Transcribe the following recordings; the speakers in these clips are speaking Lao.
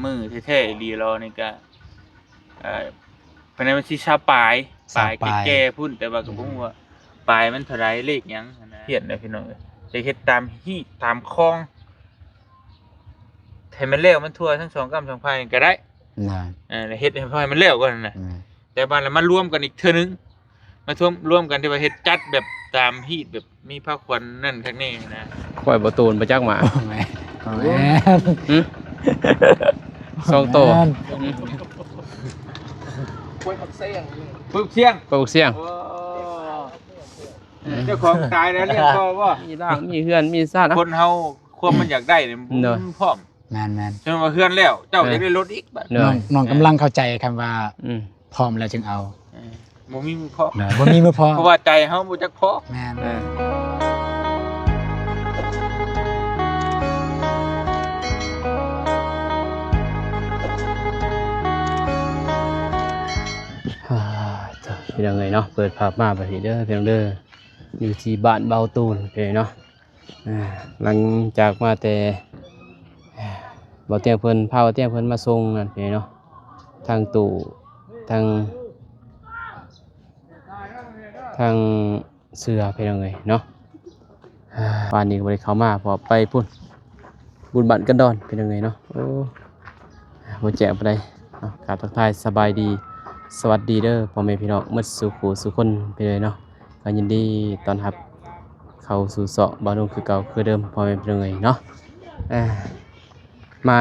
ມື້ແທ້ໆອີ່ຫຼີລາວນີ້ກະ ເອີ ພາຍໃນວັນທີຊາວປາຍ ຊາວປາຍ ປາຍແກ່ໆພຸ້ນ ແຕ່ວ່າກໍບໍ່ຮູ້ວ່າປາຍມັນເທົ່າໃດ ເລກຫຍັງຫັ້ນນະ. ຮຽນແລ້ວພີ່ນ້ອງເອີຍ ຈະເຮັດຕາມຮີດຕາມຄອງ ໃຫ້ມັນແລ້ວມັນທົ່ວທັງສອງກ້ຳສອງພາຍກໍໄດ້. ເອີ ເຮັດໃຫ້ມັນແລ້ວກ່ອນນະ. ແຕ່ບາດລະມາລວມກັນອີກເທື່ອໜຶ່ງ ມາລວມ ລວມກັນທີ່ວ່າເຮັດຈັດແບບຕາມຮີດ ແບບມີພາຄວັນນັ້ນຄັກແນ່ນະ. ຂ້ອຍບໍ່ໂຕນບໍ່ຈັກໝາ. ແມ່ນ ຫຶ? ສອງໂຕ. ແມ່ນ ຫຶ? ປຶກສຽງ ປຶກສຽງ. ໂອ້ ເຈົ້າຂອງຕາຍແລ້ວລ້ຽງຕໍ່ບໍ່? ມີລ່າງ ມີເຮືອນ ມີຊານ. ຄົນເຮົາຄວາມມັນຢາກໄດ້ນີ້ ໂດຍ ມັນພ້ອມ. ແມ່ນໆ ເຊິ່ງວ່າເຮືອນແລ້ວ ເຈົ້າຢາກໄດ້ລົດອີກບາດ. ໂດຍ ນ້ອງ ນ້ອງກຳລັງເຂົ້າໃຈຄຳວ່າ ອືມ ພ້ອມແລ້ວຈຶ່ງເອົາ. ເອີ ບໍ່ມີມືພ້ອມ. ໂດຍ ບໍ່ມີມືພ້ອມ ເພາະວ່າໃຈເຮົາບໍ່ຈັກພໍ. ແມ່ນ ເອີ ອ່າ ເຈົ້າ ພີ່ນ້ອງເອີຍເນາະ ເປີດພາບມາບັດນີ້ເດີ ພີ່ນ້ອງເດີ ຢູ່ທີ່ບ້ານເບົາຕູນເດ້ເນາະ. ອ່າ ຫຼັງຈາກມາແຕ່ ອ່າ ບໍ່ຕຽງເພິ່ນ ພາບໍ່ຕຽງເພິ່ນມາສົ່ງນັ້ນເດ້ເນາະ ທັງຕູ້ ທັງ ທັງເສື້ອ ພີ່ນ້ອງເອີຍເນາະ. ອ່າ ວານນີ້ກໍບໍ່ໄດ້ເຂົ້າມາ ເພາະໄປພຸ້ນ ບຸນບ້ານກັນດອນ ພີ່ນ້ອງເອີຍເນາະ. ໂອ້ ບໍ່ແຈ້ງປານໃດເນາະ. ກາບທັກທາຍສະບາຍດີ ສະຫວັດດີເດີ ພໍ່ແມ່ພີ່ນ້ອງໝົດສູ່ຄູ່ສູ່ຄົນ ພີ່ນ້ອງເອີຍເນາະ. ກໍຍິນດີຕ້ອນຮັບເຂົ້າສູ່ຊ່ອງບ່າວນຸ່ງຄືເກົ່າຄືເດີມ ພໍ່ແມ່ພີ່ນ້ອງເອີຍເນາະ. ອ່າ ມາ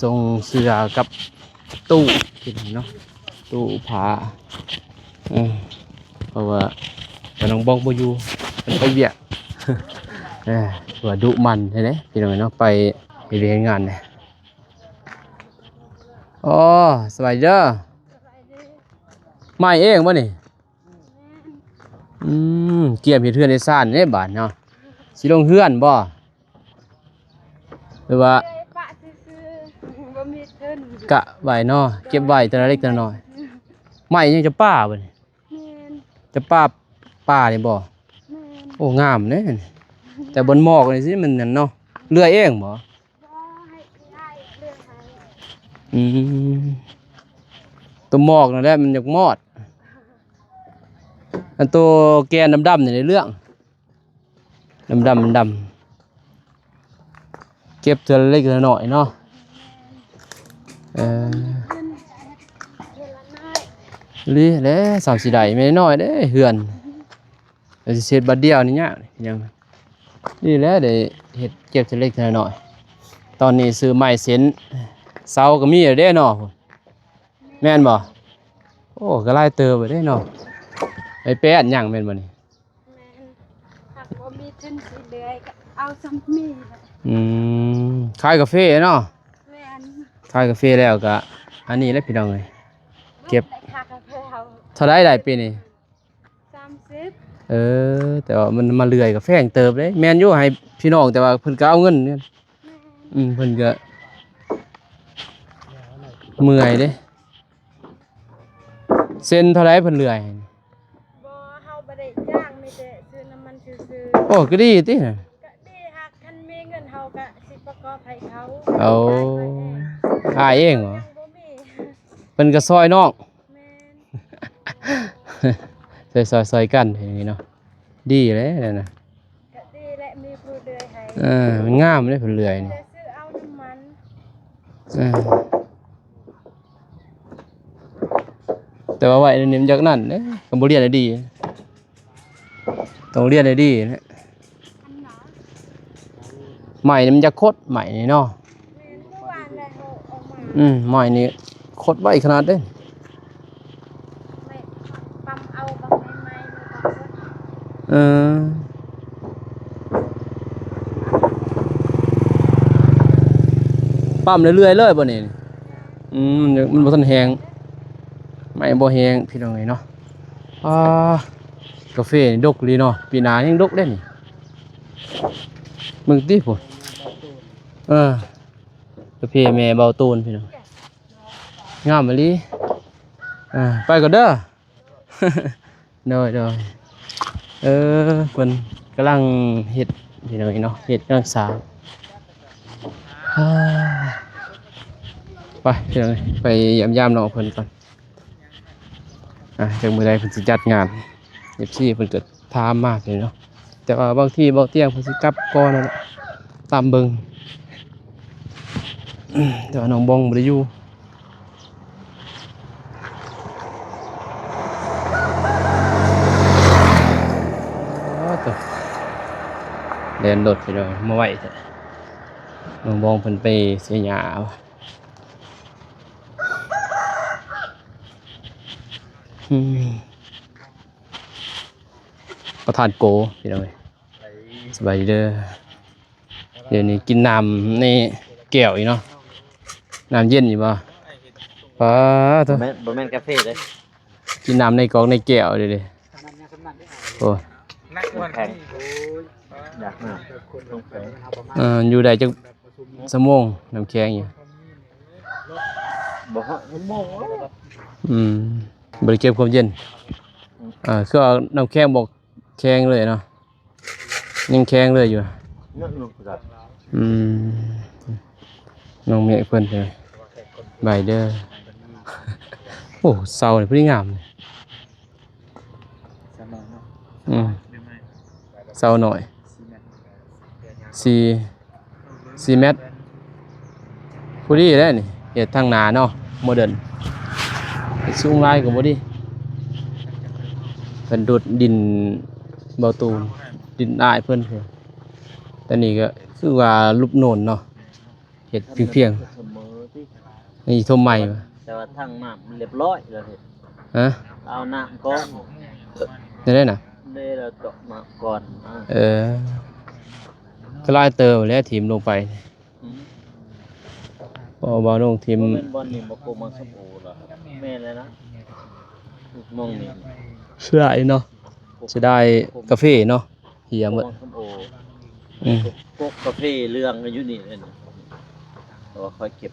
ສົ່ງເສື້ອກັບຕູ້ເນາະ ຕູ້ຜ້າ ເອີ ເພາະວ່ານ້ອງບອກບໍ່ຢູ່ ເພິ່ນໄປວຽກ ເອີ ວ່າດຸໝັ່ນແທ້ເດ້ ພີ່ນ້ອງເອີຍເນາະ ໄປເຮັດວຽກເຮັດງານ. ອໍ ສະບາຍດີເດີ ໃໝ່ເອງບໍ່ນີ້? ອືມ ກຽມເຮັດເຮືອນເຮັດຊານເດ້ບາດເນາະ ຊິລົງເຮືອນບໍ່ ຫຼືວ່າ ເອີຍ ປະຊື່ໆ ບໍ່ມີທຶນ ກະໄວ້ເນາະ ເກັບໄວ້ເທື່ອລະເລັກເທື່ອລະນ້ອຍ. ໄມ້ຫຍັງ ຈຳປາບໍ່ນີ້? ແມ່ນ ຈຳປາປ່ານີ້ບໍ່? ແມ່ນ ໂອ້ ງາມເດ້ ແຕ່ບ່ອນໝອກນີ້ຊິມັນນັ້ນເນາະ ເລື່ອຍເອງບໍ່? ບໍ່ ໃຫ້ອ້າຍເລືອກໃຫ້. ອືມ ຕົວໝອກນັ້ນແຫຼະມັນຢາກມອດ ອັນໂຕແກ່ນດຳໆນີ້ເລືອກ ດຳໆ ດຳ ເກັບເທື່ອລະເລັກລະນ້ອຍເນາະ. ເອີ ນີ້ແຫຼະ ສ່ຳຊິໄດ້ແມ່ນນ້ອຍເດ້ເຮືອນ. ແລ້ວຊິເຮັດບາດດຽວນີ້ຍາກ ຍັງ ນີ້ແຫຼະໄດ້ເຮັດເກັບເທື່ອເລັກເທື່ອນ້ອຍ. ຕອນນີ້ຊື້ໄມ້ເສັ້ນເສົາກໍມີແລ້ວເດ້ເນາະ ແມ່ນບໍ່? ໂອ້ ກໍຫຼາຍເຕີບເດ້ເນາະ. ໄອ້ແປ້ນຍັງແມ່ນບໍ່ນີ້? ແມ່ນ ຫາກບໍ່ມີທຶນຊິເລື່ອຍ ກໍເອົາສ່ຳມີ. ອືມ ຂາຍກາເຟເນາະ? ແມ່ນ ຂາຍກາເຟແລ້ວກໍອັນນີ້ແຫຼະພີ່ນ້ອງເອີຍ ເກັບ. ເທົ່າໃດໄດ້ປີນີ້? ສາມສິບ. ເອີ ແຕ່ວ່າມັນມາເລື່ອຍກໍແພງເຕີບເດ້. ແມ່ນຢູ່ ໃຫ້ພີ່ນ້ອງ ແຕ່ວ່າເພິ່ນກໍເອົາເງິນ. ແມ່ນ ອືມ ເພິ່ນກໍເມື່ອຍເດ້. ເຊັນເທົ່າໃດເພິ່ນເລື່ອຍ? ບໍ່ ເຮົາບໍ່ໄດ້ຈ້າງ ມີແຕ່ຊື້ນ້ຳມັນຊື່ໆ. ໂອ້ ກໍດີຕິ. ກໍດີ ຫາກຄັນມີເງິນເຮົາກໍຊິປະກອບໃຫ້ເຂົາ. ໂອ້ ຂາຍເອງ ຂາຍເອງເນາະ? ຍັງບໍ່ມີ ເພິ່ນກໍຊ່ອຍນ້ອງ. ແມ່ນ ຊ່ອຍໆ ຊ່ອຍກັນ ເຮັດຫຍັງນີ້ເນາະ ດີແຫຼະນັ້ນນະ. ກະດີແຫຼະ ມີຜູ້ເລື່ອຍໃຫ້. ເອີ ມັນງາມເດ້ຜູ້ເລື່ອຍນີ້ ແຕ່ຊື້ເອົານ້ຳມັນ. ເອີ ແຕ່ວ່າໄວ້ໃນນີ້ມັນຢາກນັ້ນເດ້ ຄັນບໍ່ລຽນໃຫ້ດີ ຕ້ອງລຽນໃຫ້ດີນະ. ໄມ້ນີ້ມັນຢາກຄົດ ໄມ້ນີ້ເນາະ. ແມ່ນ ເມື່ອວານແຫຼະເຮົາເອົາມາ. ອືມ ໄມ້ນີ້ຄົດໄວຂະໜາດເດ້. ໄມ້ປ້ຳເອົາ ປ້ຳໃໝ່ໆ ເອີ ປ້ຳເລື້ອຍໆ ເລີຍບໍ່ນີ້? ອືມ ມັນບໍ່ທັນແຫ້ງ ໄມ້ບໍ່ແຫ້ງ ພີ່ນ້ອງເອີຍເນາະ. ອ່າ ກາເຟນີ້ດົກອີ່ຫຼີເນາະ ປີໜ້າແຮ່ງດົກເດ້ນີ້. ເບິ່ງຕິພຸ້ນ ເອີ ກາເຟແມ່ເບົາໂຕນ ພີ່ນ້ອງ ງາມອີ່ຫຼີ. ອ່າ ໄປກ່ອນເດີ. ໂດຍ ໂດຍ ເອີ ເພິ່ນກຳລັງເຮັດ ພີ່ນ້ອງເນາະ ເຮັດກຳລັງສ້າງ. ອ່າ ໄປ ໄປຢ້ຽມຢາມນ້ອງເພິ່ນກ່ອນ. ອ່າ ຈັກມື້ໃດເພິ່ນຊິຈັດງານ ເອັຟຊີເພິ່ນກໍຖາມມາເດ້ເນາະ. ແຕ່ວ່າບາງທີເບົາຕຽງເພິ່ນຊິກັບກ່ອນນັ້ນແຫຼະ ຕາມເບິ່ງ. ແຕ່ວ່ານ້ອງບອງບໍ່ໄດ້ຢູ່. ໂອ້ໂຕ ແລ່ນລົດໄປເນາະ ມາໄວແທ້. ນ້ອງບອງເພິ່ນໄປເສຍຫຍ້າ. ອືມ ປະທານໂກ ພີ່ນ້ອງເອີຍ ສະບາຍດີເດີ. ດຽວນີ້ກິນນ້ຳໃນແກ້ວອີກເນາະ ນ້ຳເຢັນຢູ່ບໍ່? ປາໂທ້ ບໍ່ແມ່ນ ບໍ່ແມ່ນກາເຟເດ້ ກິນນ້ຳໃນກອກໃນແກ້ວເດ້. ໂອ້ ຢາກນ້ຳ ເອີ ຢູ່ໄດ້ຈັກ ຊົ່ວໂມງ ນ້ຳແຂງຢູ່ ບໍ່ຮອດຊົ່ວໂມງ. ອືມ ບໍ່ໄດ້ເກັບຄວາມເຢັນ. ອືມ ເອີ ຄືເອົານ້ຳແຂງບໍ່ແຂງເລີຍເນາະ ຍັງແຂງເລີຍຢູ່. ອືມ ນ້ອງເມກເພິ່ນ ໄປເດີ. ໂອ້ ເສົານີ້ພໍດີງາມ. ເສົານ້ອຍເນາະ ອືມ ເສົານ້ອຍ ສີ່ ສີ່ແມັດ ພໍດີແລ້ວນີ້ ເຮັດທາງໜ້າເນາະ ໂມເດີນ ເຮັດສູງຫຼາຍກໍບໍ່ດີ. ເພິ່ນດຸດດິນເບົາຕູນ ດິນອ້າຍເພິ່ນ. ຕອນນີ້ກໍຄືວ່າຫຼຸບໂນນເນາະ ເຮັດພຽງໆ ເສະເໝີຕິ ນີ້ຖົມໃໝ່ ແຕ່ວ່າທາງນ້ຳມັນລຽບຮ້ອຍແລ້ວເດ້. ຮະ? ເອົານ້ຳກ່ອນ ແນວໃດນະ? ເດ້ ລະເຈາະນ້ຳກ່ອນ. ເອີ ກໍຫຼາຍເຕີບແລ້ວຖິ້ມລົງໄປ. ອືມ ບໍ່ ບໍ່ລົງຖິ້ມ ບໍ່ແມ່ນບ່ອນນີ້ບໍ່? ໂກມັງສຳໂອລະ ແມ່ນແລ້ວນະ ມອງນີ້ ເສຍດາຍເນາະ ເສຍດາຍກາເຟເນາະ. ເຫຍໝົດ. ອືມ ກກກາເຟເຫຼືອງຢູ່ນີ້ເດ້ ແຕ່ວ່າຂ້ອຍເກັບ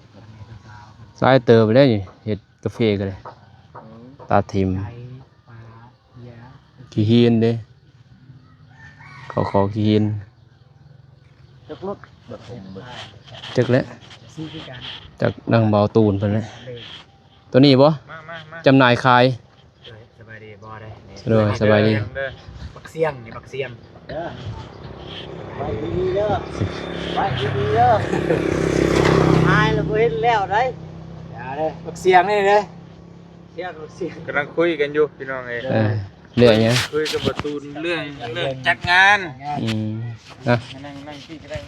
ຫຼາຍເຕີບແລ້ວນີ້ ເຮັດກາເຟກໍໄດ້ ອືມ ຕັດຖິ້ມ ຂີ້ຫີນເດ້ ເຂົາຂໍຂີ້ຫີນ. ຈັກລົດ ຈັກແຫຼະ ຈັກນຳເບົາຕູນເພິ່ນແຫຼະ. ໂຕນີ້ບໍ່? ມາ ມາ ມາ ຈຳໜ່າຍຂາຍ. ສະບາຍດີ ບໍ່ໄດ້ ໂດຍ ສະບາຍດີ. ບັກຊຽງນີ້ ບັກຊຽງ ເດີ ໄປດີໆ ເດີ ໄປດີໆ ເດີ ຫາຍແລ້ວບໍ່ເຫັນແລ້ວໃດ. ຢ່າເດີ ບັກຊຽງນີ້ເດີ ຊຽງ ບັກຊຽງ ກຳລັງຄຸຍກັນຢູ່ພີ່ນ້ອງເອີຍ. ເອີ ເລື່ອງຫຍັງ? ຄຸຍກັບບໍ່ຕູນເລື່ອງ ເລື່ອງຈັດງານ. ອືມ ນະ ນັ່ງ ນັ່ງທີ່ກໍໄດ້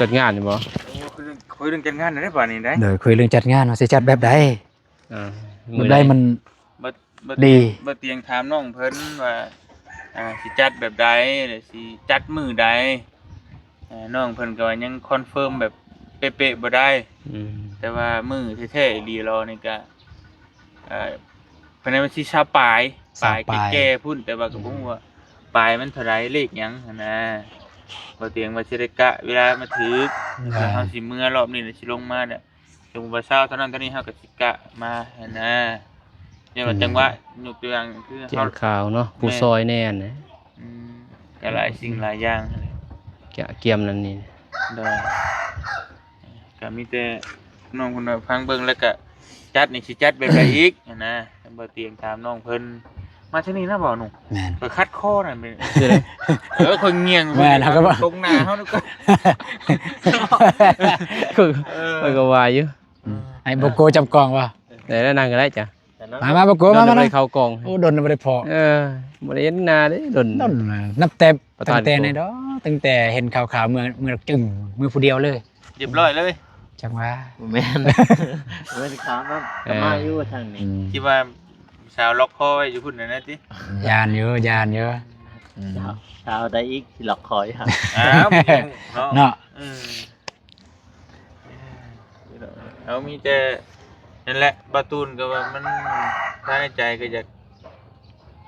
ຈັດງານນີ້ບໍ່? ໂອ້ ຄຸຍເລື່ອງ ຄຸຍເລື່ອງຈັດງານໄດ້ບາດນີ້ໄດ໋. ໂດຍ ຄຸຍເລື່ອງຈັດງານວ່າຊິຈັດແບບໃດ. ອ່າ ແບບໃດມັນ ບໍ່ ບໍ່ ດີ ບໍ່ຕຽງຖາມນ້ອງເພິ່ນວ່າ ອ່າ ຊິຈັດແບບໃດ ແລະ ຊິຈັດມື້ໃດ. ເອີ ນ້ອງເພິ່ນກໍວ່າຍັງຄອນເຟີມແບບເປະໆບໍ່ໄດ້. ອືມ ແຕ່ວ່າມື້ແທ້ໆອີ່ຫຼີລາວນີ້ກໍ ເອີ ພາຍໃນວັນທີຊາວປາຍ ຊາວປາຍ ປາຍແກ່ໆພຸ້ນ ແຕ່ວ່າກໍບໍ່ຮູ້ວ່າ ອືມ ປາຍມັນເທົ່າໃດ ເລກຫຍັງຫັ້ນນະ. ບໍ່ຕຽງວ່າຊິໄດ້ກະເວລາມາຖືກ ແລ້ວເຮົາຊິເມືອລອບນີ້ ແລ້ວຊິລົງມາແລ້ວ ສົມມຸດວ່າຊາວເທົ່ານັ້ນເທົ່ານີ້ ເຮົາກໍຊິກະມາຫັ້ນນະ. ແຕ່ວ່າ ອືມ ຈັງຫວະ ຍົກຕົວຢ່າງຄື ແຈ້ງຂ່າວເນາະ ຜູ້ ແມ່ນ ຊ່ອຍແດ່ນະ. ອືມ ກໍຫຼາຍສິ່ງຫຼາຍຢ່າງຫັ້ນແຫຼະ ກະກຽມນັ້ນນີ້. ໂດຍ ກໍມີແຕ່ນ້ອງເພິ່ນວ່າຟັງເບິ່ງ ແລ້ວກໍຈັດນີ້ຊິຈັດແບບໃດອີກຫັ້ນນະ. ບໍ່ຕຽງຖາມນ້ອງເພິ່ນ ມາທາງນີ້ນະບໍ່ໜຸ່ມ? ແມ່ນ ຂ້ອຍຂັດຄໍນັ້ນແມ່ນ ເອີ ຂ້ອຍງຽງ ແມ່ນ ເຮົາກໍວ່າ ຕົງໜ້າເຮົານີ້ກໍ ຂ້ອຍ ເອີ ຂ້ອຍກໍວ່າຢູ່. ອືມ ໃຫ້ບໍ່ໂກຈັບກ້ອງບໍ່? ໄດ້ແລ້ວ ນັ່ງກໍໄດ້ຈ້ະ. ມາ ມາ ບໍ່ໂກ ມາ ມາ ມາ ບໍ່ໄດ້ເຂົ້າກ້ອງ. ໂອ້ ດົນບໍ່ໄດ້ພໍ້ ເອີ ບໍ່ໄດ້ເຫັນໜ້າເດ້ ດົນ ດົນ ນັບແຕ່ ປະທານ ຕັ້ງແຕ່ໃນດອກ ຕັ້ງແຕ່ເຫັນຂ່າວໆ ເມືອ ເມືອຈຶ່ງ ເມືອຜູ້ດຽວເລີຍ. ລຽບຮ້ອຍເລີຍ ຈັ່ງວ່າ ບໍ່ແມ່ນ ບໍ່ແມ່ນຂ່າວນັ້ນ ເອີ ກໍມາຢູ່ທາງນີ້. ອືມ ທີ່ວ່າສາວລັອກຄໍໄວ້ຢູ່ພຸ້ນນັ້ນນະຕິ? ຢ້ານຢູ່ ຢ້ານຢູ່. ອືມ ສາວ ສາວໃດອີກທີ່ລັອກຄໍຢູ່? ອ້າວ ເນາະ ເນາະ. ອືມ ເຮົາມີແຕ່ນັ້ນແຫຼະ ບ່າວຕູນກໍວ່າມັນ ພາຍໃນໃຈກໍຢາກ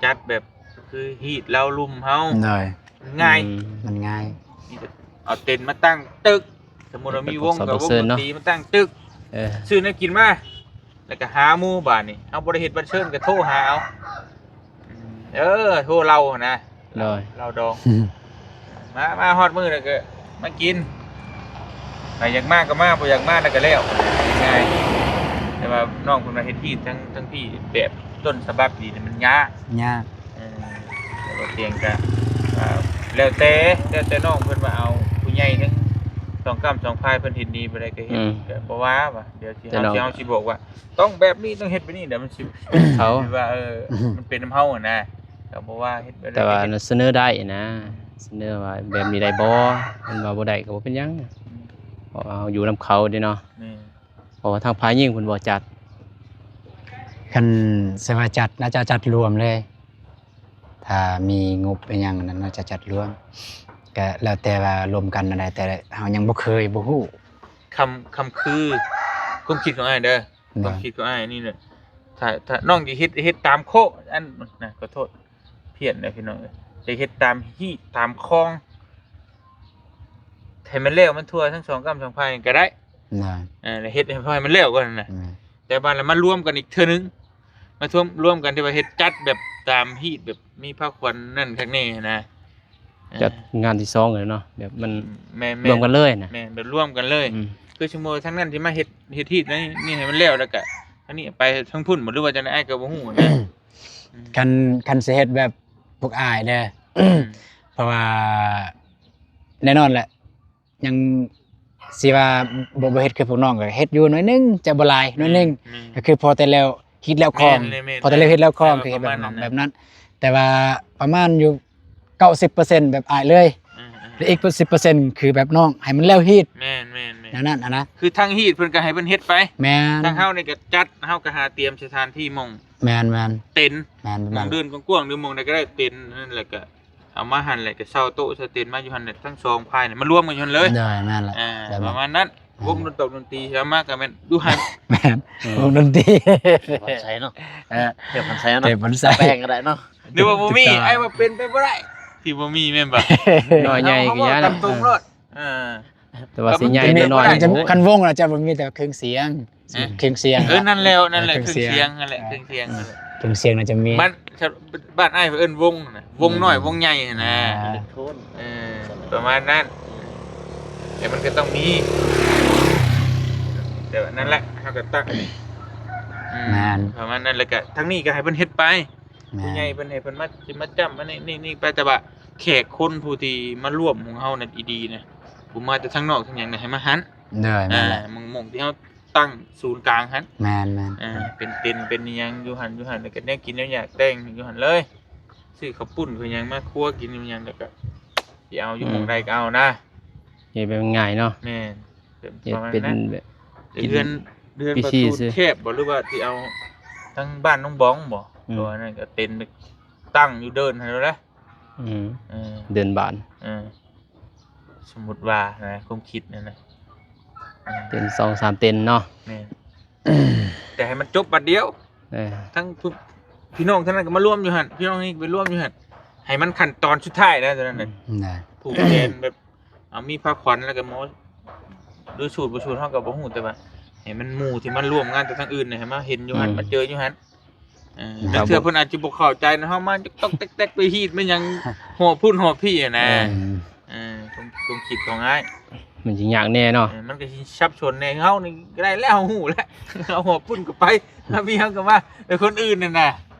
ຈັດແບບຄືຮີດເລົາລຸ່ມເຮົາ ໂດຍ ມັນງ່າຍ ອືມ ມັນງ່າຍ ມີແຕ່ເອົາເຕັນມາຕັ້ງຕຶກ ສົມມຸດວ່າມີວົງກໍວົງດົນຕີມາຕັ້ງຕຶກ ເອີ ຊື້ແນວກິນມາ ແລ້ວກໍຫາໝູ່. ບາດນີ້ເຮົາບໍ່ໄດ້ເຮັດບັນເຊີນກໍໂທຫາເອົາ ເອີ ໂທເລົ່າຫັ້ນນະ ໂດຍ ເຫຼົ້າດອງ ອືມ ມາ ມາຮອດມື້ແລ້ວກໍມາກິນ. ໃຜຢາກມາກໍມາ ບໍ່ຢາກມາແລ້ວກໍແລ້ວ ງ່າຍ. ແຕ່ວ່ານ້ອງເພິ່ນວ່າເຮັດຮີດທັງ ທັງພີ້ແບບຕົ້ນສະບັບດີນີ້ມັນຍາກ ຍາກ. ເອີ ແຕ່ວ່າຕຽງກະ ອ່າ ແລ້ວແຕ່ ແລ້ວແຕ່ນ້ອງເພິ່ນວ່າເອົາ ຜູ້ໃຫຍ່ທັງສອງກ້ຳສອງພາຍເພິ່ນເຫັນດີບໍ່ໄດ້ກໍເຮັດ ອືມ ກໍບໍ່ວ່າວ່າ ດຽວຊິ ແຕ່ ເຮົາ ເຮົາຊິບອກວ່າ ຕ້ອງແບບນີ້ ຕ້ອງເຮັດແບບນີ້ ດຽວມັນຊິ ເຂົາ ຊິວ່າ ເອີ ມັນເປັນນຳເຮົາຫັ້ນນະ ກໍບໍ່ວ່າເຮັດແບບໃດ ແຕ່ວ່າສະເໜີໄດ້ນະ ສະເໜີວ່າແບບນີ້ໄດ້ບໍ່ ຄັນວ່າບໍ່ໄດ້ກໍບໍ່ເປັນຫຍັງ ອືມ ເພາະວ່າເຮົາຢູ່ນຳເຂົາເດ້ເນາະ ແມ່ນ ເພາະວ່າທາງຝ່າຍຍິງເພິ່ນບໍ່ຈັດ ຄັນຊິວ່າຈັດ ໜ້າຈະຈັດລວມເລີຍ ຖ້າມີງົບອີ່ຫຍັງນັ້ນ ໜ້າຈະຈັດລວມ ກໍແລ້ວແຕ່ວ່າລວມກັນນັ້ນແຫຼະ ແຕ່ເຮົາຍັງບໍ່ເຄີຍ ບໍ່ຮູ້ ຄຳ ຄຳຄື ຄວາມຄິດຂອງອ້າຍເດີ ແມ່ນ ຄວາມຄິດຂອງອ້າຍນີ້ແຫຼະ ຖ້າ ຖ້ານ້ອງຈະເຮັດ ເຮັດຕາມໂຄະ ອັນ ນະ ຂໍໂທດ ພຽນເດີພີ່ນ້ອງເອີຍ ຈະເຮັດຕາມຮີດຕາມຄອງ ໃຫ້ມັນແລ້ວມັນທົ່ວທັງສອງກ້ຳສອງພາຍກໍໄດ້ ນະ ເອີ ແລ້ວເຮັດໃຫ້ ໃຫ້ມັນແລ້ວກ່ອນນະ ແມ່ນ ແຕ່ວ່າລະມາລວມກັນອີກເທື່ອໜຶ່ງ ມາລວມ ລວມກັນທີ່ວ່າເຮັດຈັດແບບຕາມຮີດ ແບບມີພາຂວັນນັ້ນຄັກແນ່ນະ ເອີ ຈັດງານທີສອງເລີຍເນາະ ແບບມັນ ແມ່ນໆ ລວມກັນເລີຍນະ ແມ່ນ ແບບລວມກັນເລີຍ ອືມ ຄືສົມມຸດວ່າທາງນັ້ນຊິມາເຮັດ ເຮັດຮີດໃນນີ້ໃຫ້ມັນແລ້ວ ແລ້ວກະທາງນີ້ໄປທາງພຸ້ນບໍ່ ຫຼືວ່າຈັ່ງໃດ ອ້າຍກໍບໍ່ຮູ້ນະ ອືມ ຄັນ ຄັນຊິເຮັດແບບພວກອ້າຍເດີ ອືມ ເພາະວ່າແນ່ນອນແຫຼະ ຍັງຊິວ່າບໍ່ ບໍ່ເຮັດຄືພວກນ້ອງ ກໍເຮັດຢູ່ໜ້ອຍໜຶ່ງ ຈະບໍ່ຫຼາຍ ໜ້ອຍໜຶ່ງ ແມ່ນ ກໍຄືພໍແຕ່ແລ້ວຮີດແລ້ວຄອງ ແມ່ນ ແມ່ນ ພໍແຕ່ແລ້ວຮີດແລ້ວຄອງ ແມ່ນ ກໍເຮັດແບບນັ້ນ ແບບນັ້ນ ແຕ່ວ່າປະມານຢູ່ເກົ້າສິບເປີເຊັນແບບອ້າຍເລີຍ ອືມໆ ແລະອີກສິບເປີເຊັນຄືແບບນ້ອງ ໃຫ້ມັນແລ້ວຮີດ ແມ່ນໆໆ ແນວນັ້ນຫັ້ນນະ ຄືທາງຮີດເພິ່ນກໍໃຫ້ເພິ່ນເຮັດໄປ ແມ່ນ ທາງເຮົານີ້ກໍຈັດ ເຮົາກໍຫາຕຽມສະຖານທີ່ໝ່ອງ ແມ່ນໆ ເຕັນ ແມ່ນ ໝ່ອງເດີ່ນກວ້າງໆ ຫຼືໝ່ອງໃດກໍໄດ້ ເຕັນນັ້ນແຫຼະ ກໍ ເອົາມາຫັ້ນແຫຼະ ກໍເຊົ່າໂຕະເຊົ່າເຕັນມາຢູ່ຫັ້ນແຫຼະ ທັງສອງຝ່າຍນີ້ມາລວມກັນຢູ່ຫັ້ນເລີຍ ໂດຍ ແມ່ນແຫຼະ ອ່າ ແມ່ນ ປະມານນັ້ນ ວົງດົນຕອກດົນຕີ ເອົາມາກໍແມ່ນຢູ່ຫັ້ນ ແມ່ນ ເອີ ວົງດົນຕີ ເທບພັນໄຊເນາະ ເອີ ເທບພັນໄຊເນາະ ເທບພັນໄຊ ແປງກໍໄດ້ເນາະ ຫຼືວ່າບໍ່ມີ ຖືກຕ້ອງ ອ້າຍວ່າເປັນໄປບໍ່ໄດ້ ທີ່ບໍ່ມີແມ່ນບໍ່ ນ້ອຍໃຫຍ່ກໍຢ່າ ເຮົາເວົ້າຕາມຕົງໂລດ ເອີ ເອີ ແຕ່ວ່າຊິໃຫຍ່ຫຼືນ້ອຍ ຄັນວົງລະຈະບໍ່ມີແຕ່ເຄື່ອງສຽງ ເອີ ເຄື່ອງສຽງ ເອີ ນັ້ນແຫຼະ ນັ້ນແຫຼະ ເຄື່ອງສຽງຫັ້ນແຫຼະ ເຄື່ອງສຽງ ເອີ ເຄື່ອງສຽງໜ້າຈະມີ ບ້ານ ບ້ານອ້າຍເອີ້ນວົງນະ ວົງນ້ອຍ ອືມ ວົງໃຫຍ່ຫັ້ນນະ ອ່າ ເອີ ປະມານນັ້ນ ແຕ່ມັນກໍຕ້ອງມີ ແຕ່ວ່ານັ້ນແຫຼະ ເຮົາກໍຕັ້ງ ອືມ ແມ່ນ ປະມານນັ້ນ ແລ້ວກໍທາງນີ້ກໍໃຫ້ເພິ່ນເຮັດໄປ ແມ່ນ ຜູ້ໃຫຍ່ເພິ່ນໃຫ້ເພິ່ນມາ ຊິມາຈ້ຳອັນນີ້ ນີ້ ນີ້ໄປ ແຕ່ວ່າແຂກຄົນຜູ້ທີ່ມາຮ່ວມຂອງເຮົານັ້ນອີ່ດີນະ ຜູ້ມາແຕ່ທາງນອກທາງຫຍັງນະ ໃຫ້ມາຫັ້ນ ໂດຍ ແມ່ນແຫຼະ ອ່າ ໝ່ອງ ໝ່ອງທີ່ເຮົາຕັ້ງສູນກາງຫັ້ນ ແມ່ນໆ ອ່າ ເປັນເຕັນເປັນອີ່ຫຍັງຢູ່ຫັ້ນ ຢູ່ຫັ້ນ ແລ້ວກໍແນວກິນແນວຢາກແຕ່ງຢູ່ຫັ້ນເລີຍ ຊື້ເຂົ້າປຸ້ນເຂົ້າຫຍັງມາຄົວກິນຢູ່ຫຍັງ ແລ້ວກໍຊິເອົາຢູ່ ອືມ ໝ່ອງໃດກໍເອົານະ ເຮັດແບບງ່າຍເນາະ ແມ່ນ ເຮັດເປັນແບບ ເປັນເຮືອນ ເຮືອນປະຕູແຄບບໍ່ ຫຼືວ່າຊິເອົາທາງບ້ານນ້ອງບອງບໍ່ ອືມ ເພາະວ່ານັ້ນກໍເຕັນຕັ້ງຢູ່ເດີ່ນຫັ້ນແຫຼະ ອືມ ເອີ ເດີ່ນບ້ານ ເອີ ສົມມຸດວ່ານະ ຄວາມຄິດນັ້ນນະ ເປັນສອງສາມເຕັນເນາະ ແມ່ນ ແຕ່ໃຫ້ມັນຈົບບັດດຽວ ເອີ ທັງ ພີ່ນ້ອງທັງນັ້ນກໍມາລວມຢູ່ຫັ້ນ ພີ່ນ້ອງນີ້ກໍໄປລວມຢູ່ຫັ້ນ ໃຫ້ມັນຂັ້ນຕອນສຸດທ້າຍນະ ຕອນນັ້ນນະ ອືມ ນະ ຜູກແຂນແບບ ເອົາມີພາຂວັນ ແລ້ວກໍໝໍ ໂດຍສູດບໍ່ສູດເຮົາກໍບໍ່ຮູ້ ແຕ່ວ່າໃຫ້ມັນໝູ່ທີ່ມາຮ່ວມງານແຕ່ທາງອື່ນນະ ໃຫ້ມາເຫັນຢູ່ຫັ້ນ ອືມ ມາເຈີຢູ່ຫັ້ນ ເອີ ບາງເທື່ອເພິ່ນອາດຈະບໍ່ເຂົ້າໃຈນະ ເຮົາມາຕອກໆແຕກໆ ໄປຮີດໄປຫຍັງ ຫໍ່ພຸ້ນຫໍ່ພີ້ຫັ້ນນະ ເອີ ເອີ ຄວາມ ຄວາມຄິດຂອງອ້າຍ ມັນຊິຍາກແດ່ເນາະ ເອີ ມັນກໍຊິສັບສົນແດ່ ເຮົານີ້ກໍໄດ້ແລ້ວ ເຮົາຮູ້ແລ້ວ ເຮົາຫົວປຸ້ນກໍໄປ ເຮົາມີເຮົາກໍມາ ແຕ່ຄົນອື່ນນັ້ນນະ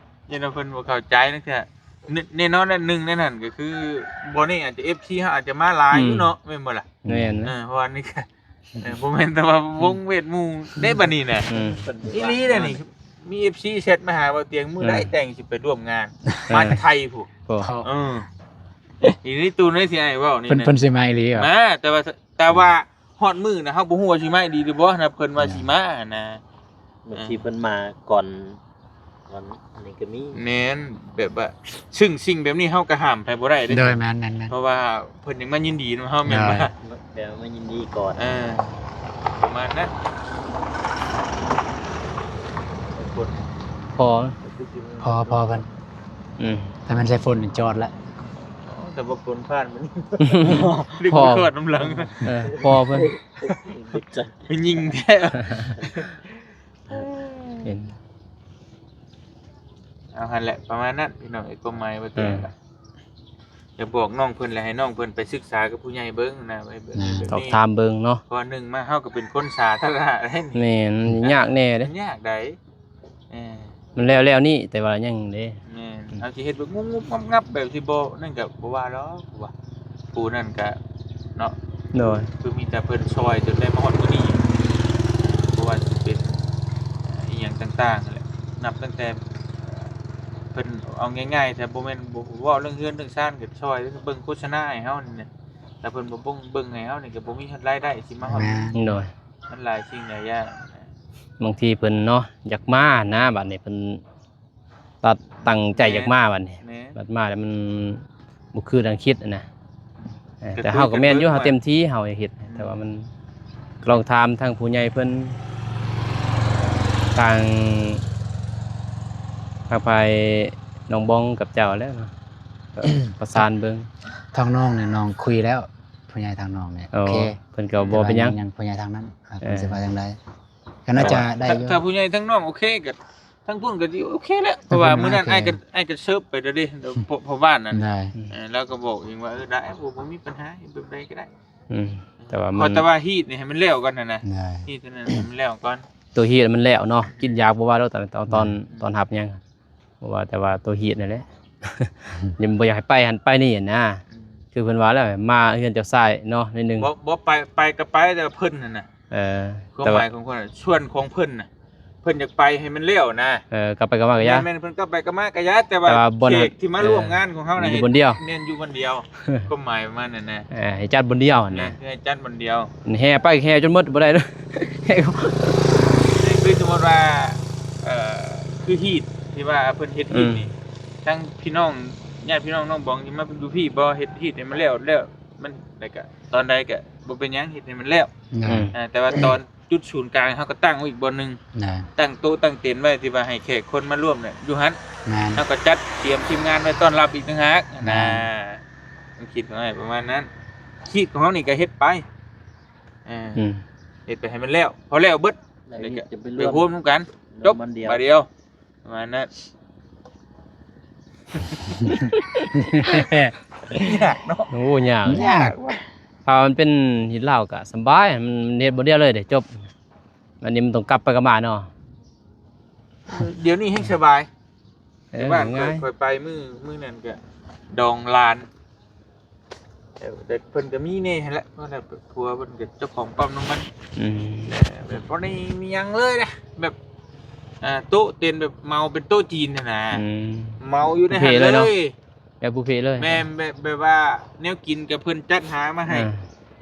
ຢ້ານວ່າເພິ່ນບໍ່ເຂົ້າໃຈນັ້ນຄື ແນ່ ແນ່ນອນແຫຼະ ໜຶ່ງໃນນັ້ນກໍຄື ບ່ອນນີ້ອາດຈະ ເອັຟຊີ ເຮົາອາດຈະມາຫຼາຍຢູ່ເນາະ ອືມ ແມ່ນບໍ່ລະ ແມ່ນ ເອີ ເພາະວ່ານີ້ກໍ ເອີ ບໍ່ແມ່ນແຕ່ວ່າວົງເວດໝູ່ເດ້ບັດນີ້ນະ ອືມ ອີ່ຫຼີເດ້ນີ້ ມີ ເອັຟຊີ ແຊັດມາຫາບ່າວຕຽງ ມື້ໃດ ອືມ ແຕ່ງຊິໄປຮ່ວມງານ ເອີ ມາແຕ່ໄທພຸ້ນ ໂອ້ ເອີ ອີ່ຫຼີ ຕູນເອີຍ ຊິໃຫ້ເວົ້ານີ້ ເພິ່ນ ນະ ເພິ່ນຊິມາອີ່ຫຼີຫວາ? ມາ ແຕ່ວ່າ ແຕ່ວ່າຮອດມື້ນະ ເຮົາບໍ່ຮູ້ວ່າຊິມາອີ່ຫຼີຫຼືບໍ່ນະ ເພິ່ນວ່າ ອືມ ຊິມານະ ບາງທີເພິ່ນມາກ່ອນ ອັນນີ້ກໍມີ ແມ່ນ ແບບວ່າ ຊຶ່ງສິ່ງແບບນີ້ເຮົາກໍຫ້າມໃຜບໍ່ໄດ້ເດ້ ໂດຍ ແມ່ນໆໆ ເພາະວ່າເພິ່ນຍັງມາຍິນດີນຳເຮົາ ແມ່ນບໍ່ ໂດຍ ແບບມາຍິນດີກ່ອນ ເອີ ປະມານນັ້ນ ພໍ ພໍ ພໍເພິ່ນ ອືມ ຖ້າແມ່ນໃສ່ຝົນນີ້ຈອດລະ ອໍ ແຕ່ວ່າຝົນຜ່ານມັນ ດຶກ ພໍ ຄອດນຳຫຼັງ ເອີ ພໍເພິ່ນ ຍິງແທ້ ເຫັນ ເອົາ ຫັ້ນແຫຼະ ປະມານນັ້ນພີ່ນ້ອງເອີຍ ຄວາມໝາຍວ່າ ເອີ ແຕ່ ຢາກບອກນ້ອງເພິ່ນ ແລະ ໃຫ້ນ້ອງເພິ່ນໄປສຶກສາກັບຜູ້ໃຫຍ່ເບິ່ງນະ ໄປແບບນີ້ ອ່າ ແບບນີ້ ສອບຖາມເບິ່ງເນາະ ເພາະວ່າໜຶ່ງມາເຮົາກໍເປັນຄົນສາທາລະນະເດ້ ແມ່ນ ຍາກແນ່ເດ້ ມັນຍາກໃດ ເອີ ມັນແລ້ວໆນີ້ ແຕ່ວ່າຍັງເດ້ ແມ່ນ ອືມ ເຮົາຊິເຮັດແບບງຸບໆງັບໆ ແບບທີ່ບໍ່ນັ້ນກໍບໍ່ວ່າດອກ ຜູ້ວ່າ ຜູ້ນັ້ນກໍເນາະ ໂດຍ ຄືມີແຕ່ເພິ່ນຊ່ອຍຈົນໄດ້ມາຮອດມື້ນີ້ ບໍ່ວ່າຊິເປັນ ເອີ ອີ່ຫຍັງຕ່າງໆຫັ້ນແຫຼະ ນັບຕັ້ງແຕ່ ເພິ່ນ ເອົາງ່າຍໆ ຖ້າບໍ່ແມ່ນ ບໍ່ເວົ້າເລື່ອງເຮືອນເລື່ອງຊານ ກໍຊ່ອຍເບິ່ງໂຄສະນາໃຫ້ເຮົານີ້ແຫຼະ ຖ້າເພິ່ນບໍ່ເບິ່ງ ເບິ່ງໃຫ້ເຮົານີ້ ກໍບໍ່ມີຮາຍໄດ້ຊິມາຮອດ ແມ່ນ ໂດຍ ມັນຫຼາຍສິ່ງຫຼາຍຢ່າງ ບາງທີເພິ່ນເນາະ ຢາກມານະ ບັດນີ້ເພິ່ນຕັດຕັ້ງໃຈ ແມ່ນ ຢາກມາບັດນີ້ ແມ່ນ ບັດມາແລ້ວມັນບໍ່ຄືດັ່ງຄິດນະ ເອີ ກໍ ແຕ່ເຮົາກໍແມ່ນຢູ່ ເຮົາເຕັມທີ່ ເຮົາເຮັດ ອືມ ແຕ່ວ່າມັນ ລອງຖາມທາງຜູ້ໃຫຍ່ເພິ່ນ ທາງ ທາງຝ່າຍນ້ອງບອງກັບເຈົ້າແລ້ວເນາະ ກໍປະສານເບິ່ງ ທາງນ້ອງນີ້ນ້ອງຄຸຍແລ້ວ ຜູ້ໃຫຍ່ທາງນ້ອງນີ້ ໂອເຄ ເພິ່ນກໍບໍ່ເປັນຫຍັງ ຍັງຜູ້ໃຫຍ່ທາງນັ້ນ ເອີ ເພິ່ນຊິວ່າຈັ່ງໃດ ກໍໜ້າຈະໄດ້ຢູ່ ຖ້າ ຖ້າຜູ້ໃຫຍ່ທາງນ້ອງໂອເຄກໍ ທາງພຸ້ນກໍຊິໂອເຄແຫຼະ ເພາະວ່າມື້ນັ້ນອ້າຍກໍ ອ້າຍກໍເສີບໄປແລ້ວເດ້ ເພາະ ເພາະບ້ານນັ້ນ ເອີ ລາວກໍບອກເອງວ່າ ເອີ ໄດ້ ບໍ່ ບໍ່ມີບັນຫາ ແບບໃດກໍໄດ້ ອືມ ແຕ່ວ່າມັນ ຂໍແຕ່ວ່າຮີດນີ້ໃຫ້ມັນແລ້ວກ່ອນຫັ້ນນະ ຮີດນັ້ນໃຫ້ມັນແລ້ວກ່ອນ ໂຕຮີດມັນແລ້ວເນາະ ກິນຢາບໍ່ວ່າດອກ ຕອນ ຕອນ ຕອນຮັບຫຍັງ ບໍ່ວ່າ ແຕ່ວ່າໂຕຮີດນັ້ນແຫຼະ ຍັງບໍ່ຢາກໃຫ້ໄປຫັ້ນໄປນີ້ນະ ອືມ ຄືເພິ່ນວ່າແລ້ວ ມາເຮືອນເຈົ້າຊາຍເນາະ ໜ້ອຍໜຶ່ງ ບໍ່ ບໍ່ໄປ ໄປກໍໄປ ແຕ່ວ່າເພິ່ນຫັ້ນນະ ເອີ ຄວາມໝາຍຂອງເພິ່ນ ສ່ວນຂອງເພິ່ນນະ ເພິ່ນຢາກໄປໃຫ້ມັນແລ້ວນະ ເອີ ກັບໄປກັບມາກໍຢ່າ ແມ່ນໆ ເພິ່ນກັບໄປກັບມາກໍຢ່າ ແຕ່ວ່າ ແຕ່ວ່າບ່ອນ ແຂກທີ່ມາ ເອີ ຮ່ວມງານຂອງເຮົານະ ຢູ່ບ່ອນດຽວ ແມ່ນຢູ່ບ່ອນດຽວ ຄວາມໝາຍປະມານນັ້ນນະ ເອີ ໃຫ້ຈັດບ່ອນດຽວນະ ແມ່ນ ຄືໃຫ້ຈັດບ່ອນດຽວ ແຫ່ໄປແຫ່ຈົນໝົດບໍ່ໄດ້ເດີ ແຫ່ ຄືສົມມຸດວ່າ ເອີ ຄືຮີດທີ່ວ່າເພິ່ນເຮັດຮີດນີ້ ອືມ ທັງພີ່ນ້ອງ ຍາດພີ່ນ້ອງນ້ອງບອງທີ່ມາຢູ່ພີ້ບໍ່ ເຮັດຮີດໃຫ້ມັນແລ້ວ ແລ້ວມັນ ແລ້ວກະຕອນໃດກະບໍ່ເປັນຫຍັງ ເຮັດໃຫ້ມັນແລ້ວ ອືມ ເອີ ແຕ່ວ່າຕອນ ຈຸດສູນກາງເຮົາກໍຕັ້ງໄວ້ອີກບ່ອນໜຶ່ງ ນະ ຕັ້ງໂຕະຕັ້ງເຕັນໄວ້ ທີ່ວ່າໃຫ້ແຂກຄົນມາຮ່ວມນະ ຢູ່ຫັ້ນ ແມ່ນ ເຮົາກໍຈັດຕຽມທີມງານໄວ້ຕ້ອນຮັບອີກຕ່າງຫາກ ແມ່ນ ນະ ມັນຄິດໄວ້ປະມານນັ້ນ ຄີດຂອງເຮົານີ້ກໍເຮັດໄປ ເອີ ອືມ ເຮັດໄປໃຫ້ມັນແລ້ວ ພໍແລ້ວເບິດ ແລ້ວກໍໄປຮວມນຳກັນ ຈົບ ບາດດຽວ ປະມານນັ້ນ ຍາກເນາະ ໂອ້ ຍາກ ຍາກວ່າ ຖ້າມັນເປັນຮີດລາວກໍສະບາຍ ມັນເຮັດບ່ອນດຽວເລີຍເດ້ ຈົບ ອັນນີ້ມັນຕ້ອງກັບໄປກັບມາເນາະ ດຽວນີ້ແຮ່ງສະບາຍ ເອີ ຢູ່ບ້ານຂ້ອຍ ຂ້ອຍໄປມື້ ມື້ນັ້ນກໍດອງຫຼານ ເອີ ແຕ່ເພິ່ນກໍມີແດ່ຫັ້ນແຫຼະ ເພາະວ່າຜົວເພິ່ນກໍເຈົ້າຂອງປ້ຳນ້ຳມັນ ອືມ ແບບບໍ່ໄດ້ມີຫຍັງເລີຍນະ ແບບ ອ່າ ໂຕະເຕັນແບບເໝົາເປັນໂຕະຈີນຫັ້ນນະ ອືມ ເໝົາຢູ່ໃນຫັ້ນເລີຍ ແບບບຸບເພເລີຍ ແມ່ນ ແບບ ແບບວ່າແນວກິນກໍເພິ່ນຈັດຫາມາໃຫ້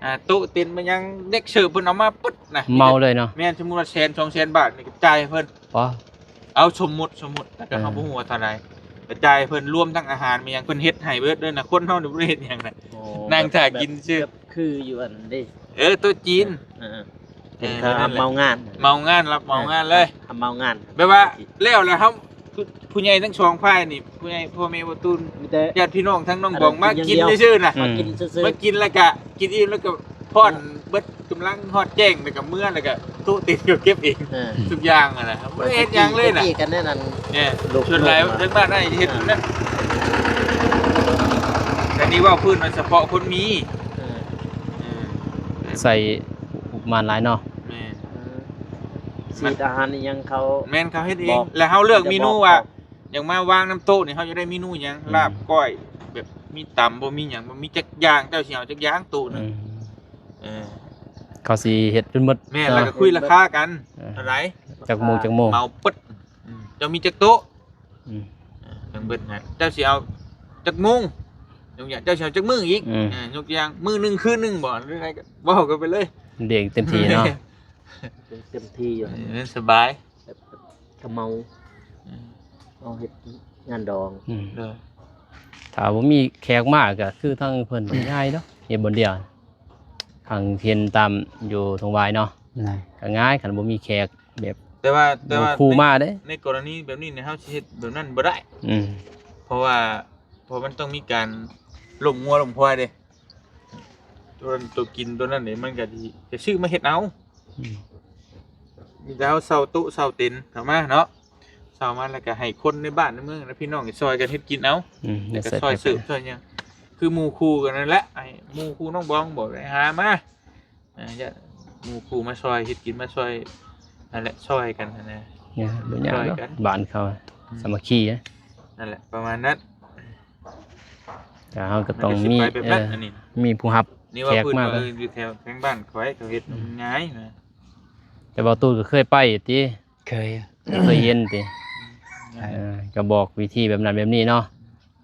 ອ່າ ອ່າ ໂຕະເຕັນມາຫຍັງ ເດັກເສີບເພິ່ນເອົາມາປຶດນະ ເໝົາເລີຍເນາະ ແມ່ນ ສົມມຸດວ່າແສນສອງແສນບາດນີ້ກໍຈ່າຍໃຫ້ເພິ່ນ ປະ ເອົາ ສົມມຸດ ສົມມຸດ ແຕ່ກໍ ອ່າ ເຮົາບໍ່ຮູ້ວ່າເທົ່າໃດ ກະຈ່າຍເພິ່ນ ລວມທັງອາຫານແມ່ນຫຍັງ ເພິ່ນເຮັດໃຫ້ເບິດເລີຍນະ ຄົນເຮົານີ້ບໍ່ໄດ້ເຮັດຫຍັງນະ ໂອ້ ນັ່ງຖ້າກິນຊື່ ແບບ ແບບຄືຢູ່ອັນເດ້ ເອີ ໂຕະຈີນ ເອີ ເອີ ເປັນ ເອີ ເຂົາຮັບເໝົາງານ ເໝົາງານ ຮັບເໝົາງານເລີຍ ເອີ ຮັບເໝົາງານ ແບບວ່າແລ້ວລະເຮົາ ຜູ້ໃຫຍ່ທັງສອງຝ່າຍນີ້ ຜູ້ໃຫຍ່ ພໍ່ແມ່ບໍ່ຕູນ ມີແຕ່ ຍາດພີ່ນ້ອງທັງນ້ອງບອງ ມາກິນຊື່ໆນະ ມາກິນຊື່ໆ ມາກິນແລ້ວກະ ກິນອີ່ມແລ້ວກໍຜ່ອນເບິດ ກຳລັງຮອດແຈ້ງ ແລ້ວກໍເມືອ ແລ້ວກໍໂຕະເຕັນກໍເກັບເອງ ເອີ ທຸກຢ່າງຫັ້ນນະ ບໍ່ໄດ້ເຮັດຫຍັງເລີຍນະ ແຕ່ກີ້ກັນແນວນັ້ນ ເອີ ສ່ວນຫຼາຍທາງບ້ານອ້າຍເຮັດແນວນັ້ນ ເອີ ອັນນີ້ເວົ້າພື້ນວ່າສະເພາະຄົນມີ ເອີ ເອີ ໃສ່ປະມານຫຼາຍເນາະ ແມ່ນ ເອີ ສີດອາຫານອີ່ຫຍັງເຂົາ ແມ່ນ ເຂົາເຮັດເອງ ແລ້ວເຮົາເລືອກເມນູວ່າ ຢາກມາວາງນຳໂຕະນີ້ ເຮົາຢາກໄດ້ເມນູຫຍັງ ອືມ ລາບ ກ້ອຍ ແບບມີຕຳບໍ່ ມີຫຍັງບໍ່ ມີຈັກຢ່າງ ເຈົ້າຊິເອົາຈັກຢ່າງໂຕະໜຶ່ງ ອືມ ເອີ ເຂົາຊິເຮັດຈົນໝົດ ແມ່ນ ເນາະ ແລ້ວກໍຄຸຍລາຄາກັນ ເອີ ເທົ່າໃດ ຈັກໂມງ ຈັກໂມງ ເໝົາປຶດ ອືມ ເຈົ້າມີຈັກໂຕະ ອືມ ເອີ ທັງເບິດຫັ້ນ ເຈົ້າຊິເອົາຈັກໂມງ ຍົກຢ່າງ ເຈົ້າຊິເອົາຈັກມື້ອີກ ອືມ ເອີ ຍົກຢ່າງ ມື້ໜຶ່ງຄືນໜຶ່ງບໍ່ ຫຼືໃດກໍເວົ້າກັນໄປເລີຍ ລຽກເຕັມທີ່ເນາະ ເຕັມທີ່ຢູ່ ເອີ ສະບາຍ ແບບຂະເໝົາ ອືມ ເອົາເຮັດງານດອງ ອືມ ໂດຍ ຖ້າບໍ່ມີແຂກມາກໍຄືທາງເພິ່ນກໍງ່າຍເນາະ ເຮັດບ່ອນດຽວ ຄັນເຫັນຕາມຢູ່ທົ່ງຫວາຍເນາະ ນະ ກໍງ່າຍ ຄັນບໍ່ມີແຂກແບບ ແຕ່ວ່າ ແຕ່ວ່າ ໝູ່ຄູ່ມາເດ້ ໃນ ໃນກໍລະນີແບບນີ້ນີ້ ເຮົາຊິເຮັດແບບນັ້ນບໍ່ໄດ້ ອືມ ເພາະວ່າ ເພາະມັນຕ້ອງມີການລົມງົວລົມຄວາຍເດ້ ຕົວ ຕົວກິນຕົວນັ້ນເດ້ ມັນກໍຊິ ຈະຊື້ມາເຮັດເອົາ ອືມ ມີແຕ່ເຮົາເຊົ່າໂຕະເຊົ່າເຕັນເຂົ້າມາເນາະ ເຊົ່າມາແລ້ວກໍໃຫ້ຄົນໃນບ້ານໃນເມືອງນະ ພີ່ນ້ອງຊ່ອຍກັນເຮັດກິນເອົາ ອືມ ແລ້ວກໍຊ່ອຍເສີບຊ່ອຍຫຍັງ ຄືໝູ່ຄູ່ກັນນັ້ນແຫຼະ ໃຫ້ໝູ່ຄູ່ນ້ອງບອງບອກ ໄດ້ຫາມາ ອ່າ ຍາດໝູ່ຄູ່ມາຊ່ອຍ ເຮັດກິນມາຊ່ອຍ ນັ້ນແຫຼະ ຊ່ອຍກັນຫັ້ນນະ ເອີ ບໍ່ຍາກດອກ ຊ່ອຍກັນ ບ້ານເຂົາ ອືມ ສາມັກຄີນະ ນັ້ນແຫຼະ ປະມານນັ້ນ ແຕ່ເຮົາກໍຕ້ອງມີ ມັນກໍຊິໄປແບບນັ້ນ ເອີ ອັນນີ້ ມີຜູ້ຮັບ ນີ້ວ່າ ແຂກ ເພິ່ນ ມາ ວ່າ ເອີ ຢູ່ແຖວແຂວງບ້ານຂ້ອຍ ເຂົາເຮັດ ອືມ ມັນງ່າຍນະ ແຕ່ບໍ່ຕູດກໍເຄີຍໄປຕິ ເຄີຍ ເຄີຍເຫັນຕິ ອືມ ເອີ ກໍບອກວິທີແບບນັ້ນແບບນີ້ເນາະ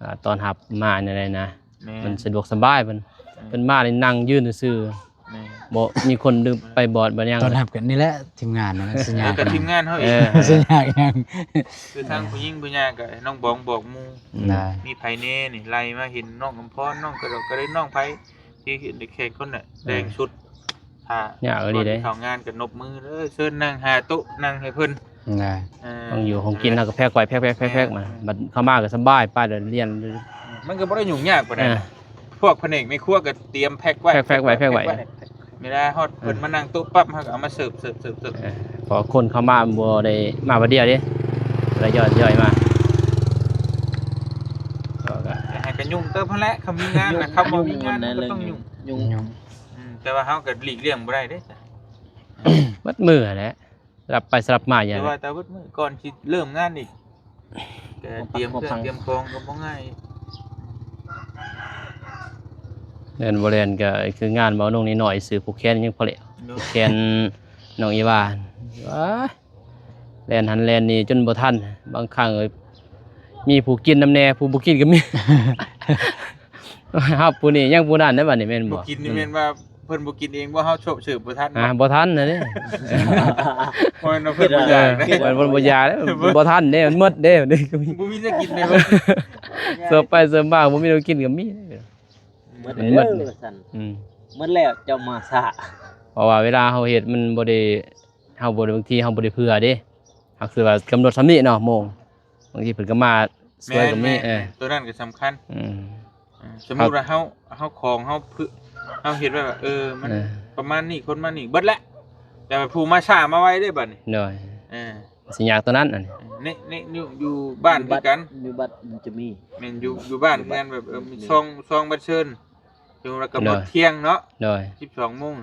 ອ່າ ຕ້ອນຮັບມາແນວໃດນະ ແມ່ນ ມັນສະດວກສະບາຍ ເພິ່ນ ເອີ ເພິ່ນມານີ້ນັ່ງຢືນຊື່ໆ ແມ່ນ ບໍ່ມີຄົນດຶງໄປບອດບໍ່ຫຍັງ ຕ້ອນຮັບກັນນີ້ແຫຼະ ທີມງານນັ້ນແຫຼະ ສັນຍາ ເອີ ກໍທີມງານເຮົາເອງ ເອີ ສັນຍາຫຍັງ ຄືທາງຜູ້ຍິງຜູ້ຍ່າກໍໃຫ້ນ້ອງບອງບອກໝູ່ ໄດ້ ມີໃຜແດ່ນີ້ ໄລ່ມາເຫັນນ້ອງກຳພອນ ນ້ອງກະດອກກະເດີນ ນ້ອງໃຜ ທີ່ເຫັນແຂກຄົນນະ ເອີ ແດງສຸດ ຖ້າ ຍາກອີ່ຫຼີເດ້ ກ່ອນຊິເຂົ້າງານກໍນົບມືເດີ ເຊີນນັ່ງຫາໂຕະນັ່ງໃຫ້ເພິ່ນ ໄດ້ ເອີ ຕ້ອງຢູ່ຂອງກິນ ເຮົາກໍແພັກໄວ້ ແພັກໆໆໆ ມາ ບັດເຂົ້າມາກໍສະບາຍ ໄປແລ້ວລຽນ ມັນກໍບໍ່ໄດ້ຫຍຸ້ງຍາກປານໃດ ອ່າ ພວກພະແນກແມ່ຄົວກໍຕຽມແພັກໄວ້ ແພັກໆໄວ້ ແພັກໄວ້ ເວລາຮອດເພິ່ນ ອ່າ ມານັ່ງໂຕະປັບ ເຮົາກໍເອົາມາເສີບ ເສີບ ເສີບ ເສີບ ເອີ ເພາະຄົນເຂົ້າມາບໍ່ໄດ້ມາບາດດຽວເດ້ ລະຢອຍໆມາ ກໍ ກໍໃຫ້ກໍຫຍຸ້ງເຕີບຫັ້ນແຫຼະ ຄັນມີງານນະ ຄັນບໍ່ມີງານກໍຕ້ອງຫຍຸ້ງ ຫຍຸ້ງ ຫຍຸ້ງ ອືມ ແຕ່ວ່າເຮົາກໍຫຼີກລ່ຽງບໍ່ໄດ້ເດ້ ເບິດມື້ຫັ້ນແຫຼະ ສະຫຼັບໄປສະຫຼັບມາຢູ່ ແຕ່ວ່າແຕ່ເບິດມື້ ກ່ອນຊິເລີ່ມງານອີກ ກໍຕຽມເຄື່ອງຕຽມຂອງກໍບໍ່ງ່າຍ ແລ່ນບໍ່ແລ່ນກໍຄືງານເວົ້ານ້ອງນ້ອຍໆ ຊື້ຜູກແຂນຍັງບໍ່ແລ້ວ ເນາະ ຜູກແຂນນ້ອງອີວາ ວ້າ ແລ່ນຫັ້ນແລ່ນນີ້ຈົນບໍ່ທັນ ບາງຄັ້ງ ເອີຍ ມີຜູ້ກິນນຳແດ່ ຜູ້ບໍ່ກິນກໍມີ ຮັບຜູ້ນີ້ຍັງຜູ້ນັ້ນໄດ໋ ບັດນີ້ແມ່ນບໍ່? ບໍ່ກິນນີ້ແມ່ນວ່າເພິ່ນບໍ່ກິນເອງບໍ່? ເຮົາໂຊກເສີບບໍ່ທັນ ອ່າ ບໍ່ທັນນະເດ້ ບໍ່ແມ່ນວ່າເພິ່ນບໍ່ຢາກເດ້ ບໍ່ແມ່ນເພິ່ນບໍ່ຢາກເດ້ ບໍ່ທັນເດ້ ມັນໝົດເດ້ ບໍ່ມີແນວກິນເດ້ ເສີບໄປເສີບມາບໍ່ມີແນວກິນກໍມີເດ້ ໝົດ ມັນໝົດ ເອີ ວ່າຊັ້ນ ອືມ ໝົດແລ້ວເຈົ້າມາຊ້າ ເພາະວ່າເວລາເຮົາເຮັດມັນບໍ່ໄດ້ ເຮົາບໍ່ໄດ້ ບາງທີເຮົາບໍ່ໄດ້ເຜື່ອເດ້ ຫາກຄືວ່າກຳນົດສ່ຳນີ້ເນາະ ໂມງ ບາງທີເພິ່ນກໍມາຊ່ວຍກໍມີ ແມ່ນໆ ເອີ ໂຕນັ້ນກໍສຳຄັນ ອືມ ເອີ ສົມມຸດວ່າເຮົາ ເຮົາຂອງເຮົາເຜື່ອ ເຮົາເຮັດໄວ້ວ່າ ເອີ ມັນ ເອີ ປະມານນີ້ ຄົນມານີ້ເບິດແຫຼະ ແຕ່ວ່າຜູ້ມາຊ້າມາໄວເດ້ບັດນີ້ ໂດຍ ເອີ ຊິຍາກຕົວນັ້ນ ອັນນີ້ ເອີ ໃນ ໃນ ຢູ່ ຢູ່ບ້ານຄືກັນ ຢູ່ບັດ ຢູ່ບັດມັນຈະມີ ແມ່ນ ຢູ່ ຢູ່ບ້ານຄືກັນ ແບບ ເອີ ມີຊ່ອງ ຊ່ອງບັດເຊີນ ສົມມຸດວ່າກຳນົດ ໂດຍ ທ່ຽງເນາະ ໂດຍ ສິບສອງໂມງ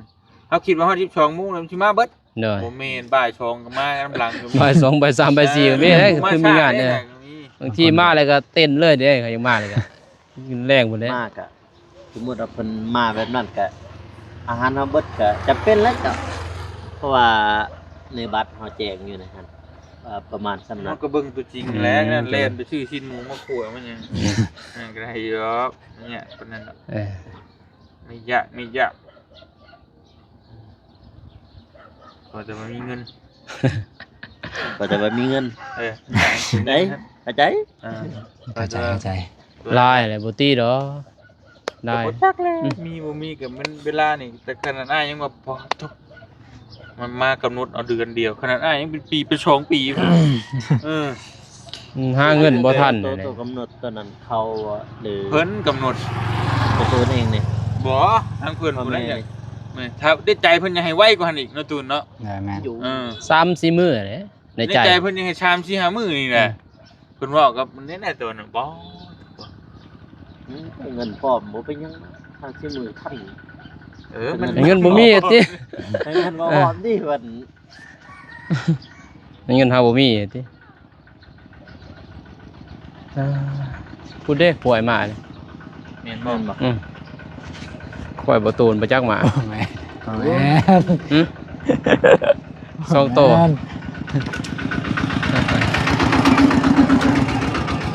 ເຮົາຄິດວ່າຮອດສິບສອງໂມງແລ້ວມັນຊິມາເບິດ ໂດຍ ບໍ່ແມ່ນ ບ່າຍສອງກໍມານຳຫຼັງກໍມີ ບ່າຍສອງ ບ່າຍສາມ ບ່າຍສີ່ກໍມີ ເອີ ເອີ ຄືມີງານ ເອີ ບາງທີມາແລ້ວກໍເຕັ້ນເລີຍເດ້ ເຂົາຍັງມາເລີຍກໍ ແລງພຸ້ນເດ້ ມາກໍ ສົມມຸດວ່າເພິ່ນມາແບບນັ້ນກໍ ອາຫານເຮົາເບິດກໍຈຳເປັນແຫຼະເຈົ້າ ເພາະວ່າໃນບັດເຮົາແຈ້ງຢູ່ໃນຫັ້ນ ອ່າ ປະມານສ່ຳນັ້ນ ເຮົາກໍເບິ່ງຕົວຈິງແຫຼະ ອືມ ແລ່ນໄປຊື້ຊີ້ນໝູມາຂົ້ວມາຫຍັງ ອືມ ເອີ ກໍໄດ້ຢູ່ດອກ ເອີ ປານນັ້ນດອກ ເອີ ໄມ່ຍາກ ໄມ່ຍາກ ຂໍແຕ່ວ່າມີເງິນ ຂໍແຕ່ວ່າມີເງິນ ເອີ ເດ້ ເຂົ້າໃຈ ເອີ ເຂົ້າໃຈ ເຂົ້າໃຈ ຫຼາຍແຫຼະ ບໍ່ຕິດອກ ໄດ້ ກໍບໍ່ຈັກແຫຼະ ອືມ ມີບໍ່ມີກໍມັນເວລານີ້ ແຕ່ຂະໜາດອ້າຍຍັງວ່າ ບໍ່ ໂທ້ ມັນມາກຳນົດເອົາເດືອນດຽວ ຂະໜາດອ້າຍຍັງເປັນປີເປັນສອງປີພຸ້ນ ເອີ ອືມ ຫາເງິນບໍ່ທັນ ໂຕ ແຫຼະ ໂຕກຳນົດຕອນນັ້ນເຂົາ ຫຼື ເພິ່ນກຳນົດ ໂຕເອງນີ້ ບໍ່ ທາງເພິ່ນ ພໍ່ແມ່ ຜູ້ໃດຢາກ ແມ່ນ ຖ້າໃນໃຈເພິ່ນຢາກໃຫ້ໄວກວ່າຫັ້ນອີກເນາະ ຕູນເນາະ ແມ່ນ ເອີ ສາມສີ່ມື້ແຫຼະ ໃນໃຈ ໃນໃຈເພິ່ນຍັງໃຫ້ສາມສີ່ຫ້າມື້ນີ້ແຫຼະ ອືມ ເພິ່ນເວົ້າກັບມັນແນ່ໆ ໂຕນັ້ນ ບໍ່ ອືມ ເງິນພ້ອມບໍ່ເປັນຫຍັງ ສາມສີ່ມື້ທັນ ເອີ ມັນ ເງິນບໍ່ມີຕິ ເງິນບໍ່ພ້ອມຕິ ເອີ ເພິ່ນ ເງິນເຮົາບໍ່ມີຕິ ອ່າ ພຸ້ນເດ້ ຄວາຍມານີ້ ແມ່ນບໍ່? ແມ່ນບໍ່? ອືມ ຄວາຍບໍ່ໂຕນ ບໍ່ຈັກໝາ ແມ່ນ ບໍ່ແມ່ນ ຫຶ? ສອງໂຕ ແມ່ນ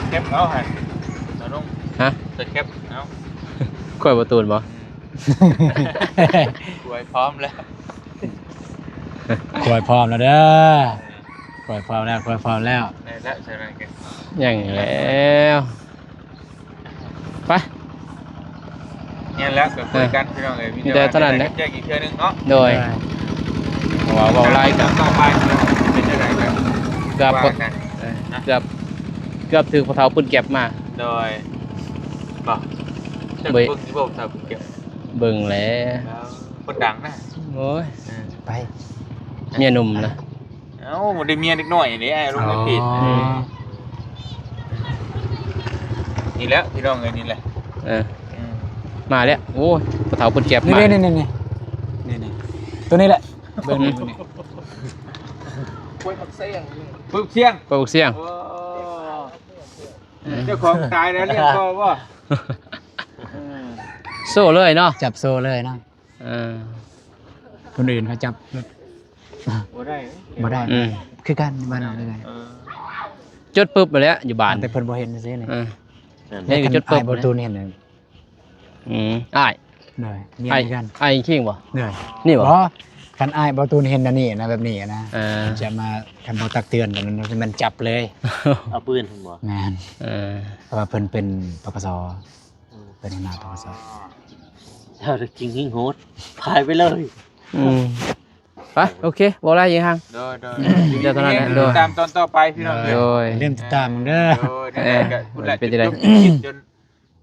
ແຄັບເອົາຫັ້ນ ເອົາລົງ ຮະ? ໃສ່ແຄັບເອົາ ຄວາຍບໍ່ໂຕນບໍ່? ອືມ ຄວາຍພ້ອມແລ້ວ ຄວາຍພ້ອມແລ້ວເດີ ຄວາຍພ້ອມແລ້ວ ຄວາຍພ້ອມແລ້ວ ໄດ້ແລ້ວ ໃສ່ແວ່ນກັນ ຍັງແລ້ວ ໄປ ນີ້ແຫຼະ ກໍຄຸຍກັນ ພີ່ນ້ອງເອີຍ ມີແຕ່ເທົ່ານັ້ນແຫຼະ ແຈ້ງອີກເທື່ອໜຶ່ງເນາະ ໂດຍ ເອີ ເພາະວ່າເວົ້າຫຼາຍກໍ ເປັນຈັ່ງໃດກໍ ເກືອບ ວ່າກັນ ເອີ ນະ ເກືອບ ເກືອບຖືກພໍ່ເຖົ້າປືນແກັບມາ ໂດຍ ບໍ່ ເບິ່ງຢູ່ບໍ່ ຜູ້ສາວຜູ້ແກ່ ເບິ່ງແຫຼະ ຄົນດັງນະ ໂອ້ຍ ເອີ ໄປ ເມຍໜຸ່ມນະ ເອົ້າ ບໍ່ໄດ້ເມຍເດັກນ້ອຍເດ້ ອ້າຍລົງໃນເພຈ ອໍ ອືມ ນີ້ແຫຼະ ພີ່ນ້ອງເອີຍ ນີ້ແຫຼະ ເອີ ອືມ ມາແລ້ວ. ໂອ້ຍ ພໍ່ເຖົ້າເພິ່ນແກັບມາ ນີ້ໆໆ ນີ້ໆ ໂຕນີ້ແຫຼະ ເບິ່ງນີ້ ປຶບສຽງ ປຶບສຽງ ໂອ້ ເຈົ້າຂອງຕາຍແລ້ວ ລ້ຽງຕໍ່ບໍ່? ເອີ ໂຊເລີຍເນາະ ຈັບໂຊເລີຍເນາະ. ເອີ ຄົນອື່ນເຂົາຈັບ ບໍ່ໄດ້ ບໍ່ໄດ້ ອືມ ຄືກັນ ບ້ານເຮົາຄືກັນ ເອີ ຈົດປຶບແລ້ວຢູ່ບ້ານ ແຕ່ເພິ່ນບໍ່ເຫັນຊື່ໆ ນີ້ ເອີ ເຫັນກໍຈົດປຶບ ອ້າຍບໍ່ຕູນເຫັນ ອືມ ອ້າຍ ໂດຍ ມີ ອ້າຍ ຄືກັນ ອ້າຍຄິງບໍ່? ໂດຍ ນີ້ບໍ່? ບໍ່ ຄັນອ້າຍບໍ່ຕູນເຫັນອັນນີ້ນະ ແບບນີ້ນະ ເອີ ຈະມາ ຄັນບໍ່ຕັກເຕືອນກັນ ມັນຈັບເລີຍ ເອົາປືນພຸ້ນບໍ່? ແມ່ນ ເອີ ເພາະວ່າເພິ່ນເປັນ ປກສ ເປັນຫົວໜ້າ ປກສ ເຈົ້າຈິງຫິງໂຫດ ພາຍໄປເລີຍ ອືມ ໄປ ໂອເຄ ບໍ່ຫຼາຍຫຍັງ ໂດຍໆ ເຈົ້າເທົ່ານັ້ນແຫຼະ ໂດຍ ຕິດຕາມຕອນຕໍ່ໄປພີ່ນ້ອງ ໂດຍ ຢ່າລືມຕິດຕາມເດີ ໂດຍ ເອີ ເປັນຈັ່ງໃດ ຈົນ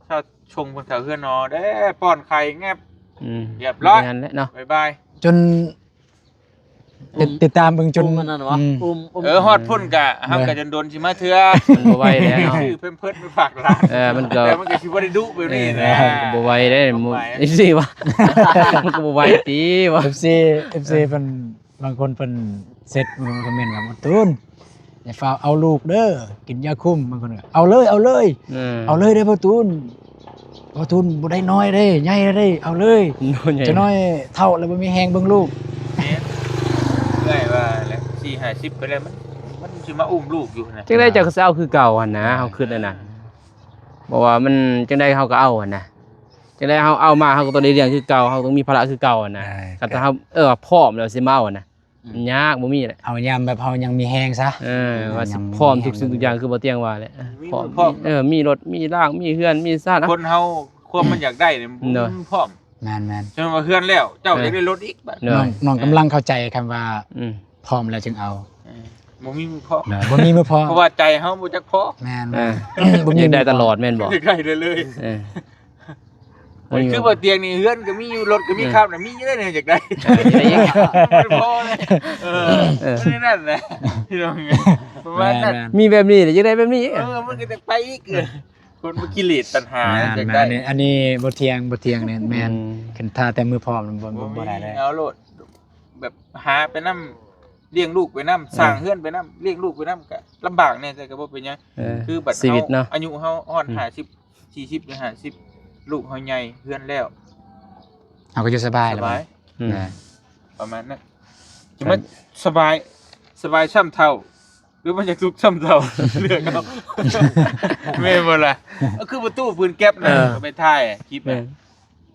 ເຊົາຊົງເພິ່ນເຂົ້າເຮືອນເນາະ ເດ້ ປ້ອນໄຂ່ແງບ ອືມ ຮຽບຮ້ອຍ ນັ້ນແຫຼະເນາະ ບາຍບາຍ ຈົນ ຕິດ ຕິດຕາມເບິ່ງຈົນ ອຸ້ມອັນນັ້ນຫວະ ອືມ ອຸ້ມ ອຸ້ມ ເອີ ຮອດພຸ້ນກະ ເຮົາກະດົນໆຊິມາເທື່ອ ມັນບໍ່ໄຫວແລ້ວເນາະ ຊື້ແພມເພີດມາຝາກຫຼານ ເອີ ມັນກະ ແຕ່ມັນກະຊິບໍ່ໄດ້ດຸແບບນີ້ນະ ເອີ ມັນກະບໍ່ໄຫວເດ້ ເອີ ຈັ່ງຊີ້ຫວະ ມັນກະບໍ່ໄຫວຕິຫວະ ເອັຟຊີ ເອັຟຊີ ເພິ່ນ ບາງຄົນເພິ່ນເຊັດ ບາງຄົນຄອມເມັນວ່າ ບໍ່ຕູນ ຢ່າຟ້າວເອົາລູກເດີ ກິນຢາຄຸມ ບາງຄົນກໍ ເອົາເລີຍ ເອົາເລີຍ ເອີ ເອົາເລີຍເດີພໍ່ຕູນ ພໍ່ຕູນບໍ່ໄດ້ນ້ອຍເດ້ ໃຫຍ່ແລ້ວເດ້ ເອົາເລີຍ ນ້ອຍໃຫຍ່ ຈັກໜ້ອຍເຖົ້າແລ້ວບໍ່ມີແຮງເບິ່ງລູກ ແມ່ນ ເອື້ອຍວ່າແຫຼະ ສີ່ຫ້າສິບໄປແລ້ວ ມັນ ມັນຊິມາອຸ້ມລູກຢູ່ຫັ້ນນະ ຈັ່ງໃດເຈົ້າກໍຊິເອົາຄືເກົ່າຫັ້ນນະ ເຮົາຄິດອັນນັ້ນ ເພາະວ່າມັນຈັ່ງໃດເຮົາກໍເອົາຫັ້ນນະ ຈັ່ງໃດເຮົາເອົາມາ ເຮົາກໍຕ້ອງໄດ້ລ້ຽງຄືເກົ່າ ເຮົາຕ້ອງມີພາລະຄືເກົ່າຫັ້ນນະ ຄັນຖ້າເຮົາ ເອີ ພ້ອມແລ້ວຊິມາເອົາຫັ້ນນະ ອືມ ມັນຍາກ ບໍ່ມີແຫຼະ ເອົາຍາມແບບເຮົາຍັງມີແຮງຊະ ເອີ ວ່າຊິພ້ອມທຸກສິ່ງທຸກຢ່າງ ຄືບໍ່ຕຽງວ່າແຫຼະ ມີ ເອີ ມີລົດ ມີລາງ ມີເຮືອນ ມີຊານ ຄົນເຮົາຄວາມມັນຢາກໄດ້ນີ້ ບໍ່ມີມືພ້ອມ ແມ່ນໆ ສົມມຸດວ່າເຮືອນແລ້ວ ເຈົ້າຢາກໄດ້ລົດອີກບາດ ນ້ອງ ນ້ອງກຳລັງເຂົ້າໃຈຄຳວ່າ ອືມ ພ້ອມແລ້ວຈຶ່ງເອົາ ເອີ ບໍ່ມີມືພ້ອມ ບໍ່ມີມືພ້ອມ ເພາະວ່າໃຈເຮົາບໍ່ຈັກພໍ ແມ່ນ ເອີ ບໍ່ມີ ຢາກໄດ້ຕະຫຼອດແມ່ນບໍ່? ຢາກໄດ້ເລີຍໆ ເອີ ຄືບໍ່ຕຽງນີ້ ເຮືອນກໍມີຢູ່ ລົດກໍມີ ເອີ ຄັບນະ ມີຢູ່ແລ້ວນີ້ ຢາກໄດ້ ເອີ ຢາກໄດ້ອີກ ບໍ່ພໍເລີຍ ເອີ ເອີ ແນວນັ້ນແຫຼະ ພີ່ນ້ອງ ປະມານນັ້ນ ມີແບບນີ້ແຫຼະ ຢາກໄດ້ແບບນີ້ ເອີ ມັນກໍຢາກໄປອີກ ເອີ ຄົນມັນກິເລດຕັນຫາ ແມ່ນ ຢາກໄດ້ ແມ່ນ ອັນນີ້ ອັນນີ້ບໍ່ຖຽງ ບໍ່ຖຽງນີ້ແມ່ນ ອືມ ຄັນຖ້າແຕ່ມືພ້ອມ ບໍ່ ບໍ່ ບໍ່ໄດ້ເລີຍ ເອົາໂລດ ແບບຫາໄປນຳ ລ້ຽງລູກໄປນຳ ເອີ ສ້າງເຮືອນໄປນຳ ລ້ຽງລູກໄປນຳ ກໍລຳບາກແດ່ ແຕ່ກໍບໍ່ເປັນຫຍັງ ເອີ ຄືບັດ ຊີວິດເນາະ ເຮົາອາຍຸເຮົາຮອດ ອືມ ຫ້າສິບ ສີ່ສິບ ຫຼື ຫ້າສິບ ລູກເຮົາໃຫຍ່ ເຮືອນແລ້ວ ເຮົາກໍຢູ່ສະບາຍ ສະບາຍ ອືມ ປະມານນັ້ນ ຈະມາສະບາຍ ສະບາຍຊ້ຳເຖົ້າ ຫຼືມັນຢາກສຸກຊ້ຳເຖົ້າ ເລືອກເອົາ ແມ່ນບໍ່ລະ? ເອີ ຄືປະຕູ ປືນແກັບນະ ເອີ ໄປຖ່າຍຄລິບ ແມ່ນ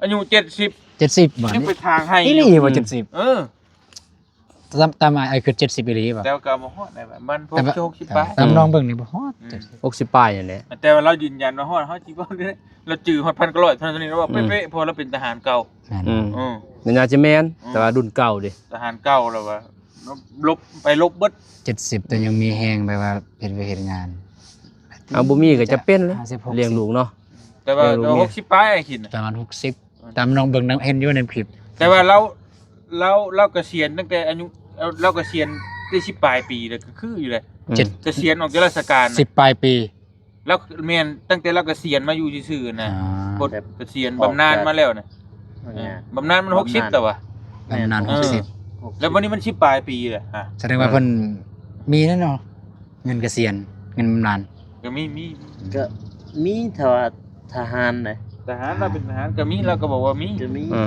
ອາຍຸເຈັດສິບ ເຈັດສິບບໍ່ ຍັງໄປທາງໄຮ່ ອີ່ຫຼີບໍ່ ເຈັດສິບ ເອີ ຕາມ ຕາມອ້າຍຄືເຈັດສິບອີ່ຫຼີບໍ່? ແຕ່ວ່າກໍບໍ່ຮອດໄດ໋ ມັນ ແຕ່ວ່າ ຫົກສິບ ຫົກສິບປາຍ ຕາມນ້ອງເບິ່ງນີ້ບໍ່ຮອດ ອືມ ເຈັດສິບ ຫົກສິບປາຍນັ້ນແຫຼະ ແຕ່ວ່າລາວຢືນຢັນວ່າຮອດ ເຮົາຊິເວົ້າໄດ້ ລາວຈື່ຮອດພັນເກົ້າຮ້ອຍເທົ່ານັ້ນ ລາວເວົ້າເປະໆ ອືມ ເພາະວ່າລາວເປັນທະຫານເກົ່າ ແມ່ນ ອືມ ອືມ ມັນອາດຈະແມ່ນ ເອີ ແຕ່ວ່າລຸ້ນເກົ່າເດ້ ທະຫານເກົ່າແລ້ວວ່າ ລົບ ໄປລົບເບິດ ເຈັດສິບ ແຕ່ຍັງມີແຮງ ແບບວ່າເຮັດວຽກເຮັດງານ ເອົາ ບໍ່ມີກໍຈຳເປັນແຫຼະ ຫ້າສິບ ຫົກສິບ ລ້ຽງລູກເນາະ ແຕ່ວ່າ ແຕ່ວ່າຫົກສິບປາຍ ອ້າຍຄິດນະ ປະມານຫົກສິບ ຕາມນ້ອງເບິ່ງນຳ ເຫັນຢູ່ໃນຄລິບ ແຕ່ວ່າລາວ ລາວ ລາວກະສຽນຕັ້ງແຕ່ອາຍຸ ລາວ ລາວກະສຽນໄດ້ສິບປາຍປີແລ້ວ ກໍຄືຢູ່ແຫຼະ ອືມ ເຈັດ ກະສຽນອອກຈາກລາຊະການ ສິບປາຍປີ ລາວ ແມ່ນ ຕັ້ງແຕ່ລາວກະສຽນມາຢູ່ຊື່ໆນະ ອ່າ ປົດກະສຽນ ບຳນານມາແລ້ວນະ ອອກຈາກ ເອີ ບຳນານມັນຫົກສິບແລ້ວວະ ບຳນານ ເອີ ຫົກສິບ ແລ້ວບັດນີ້ມັນສິບປາຍປີແລ້ວ ສະແດງວ່າ ເອີ ເພິ່ນມີແນ່ເນາະ ເງິນກະສຽນ ເງິນບຳນານ ກໍມີ ມີ ກໍມີ ຖ້າວ່າທະຫານນະ ທະຫານ ລາວເປັນທະຫານກໍມີ ລາວກໍບອກວ່າມີ ກໍມີ ເອີ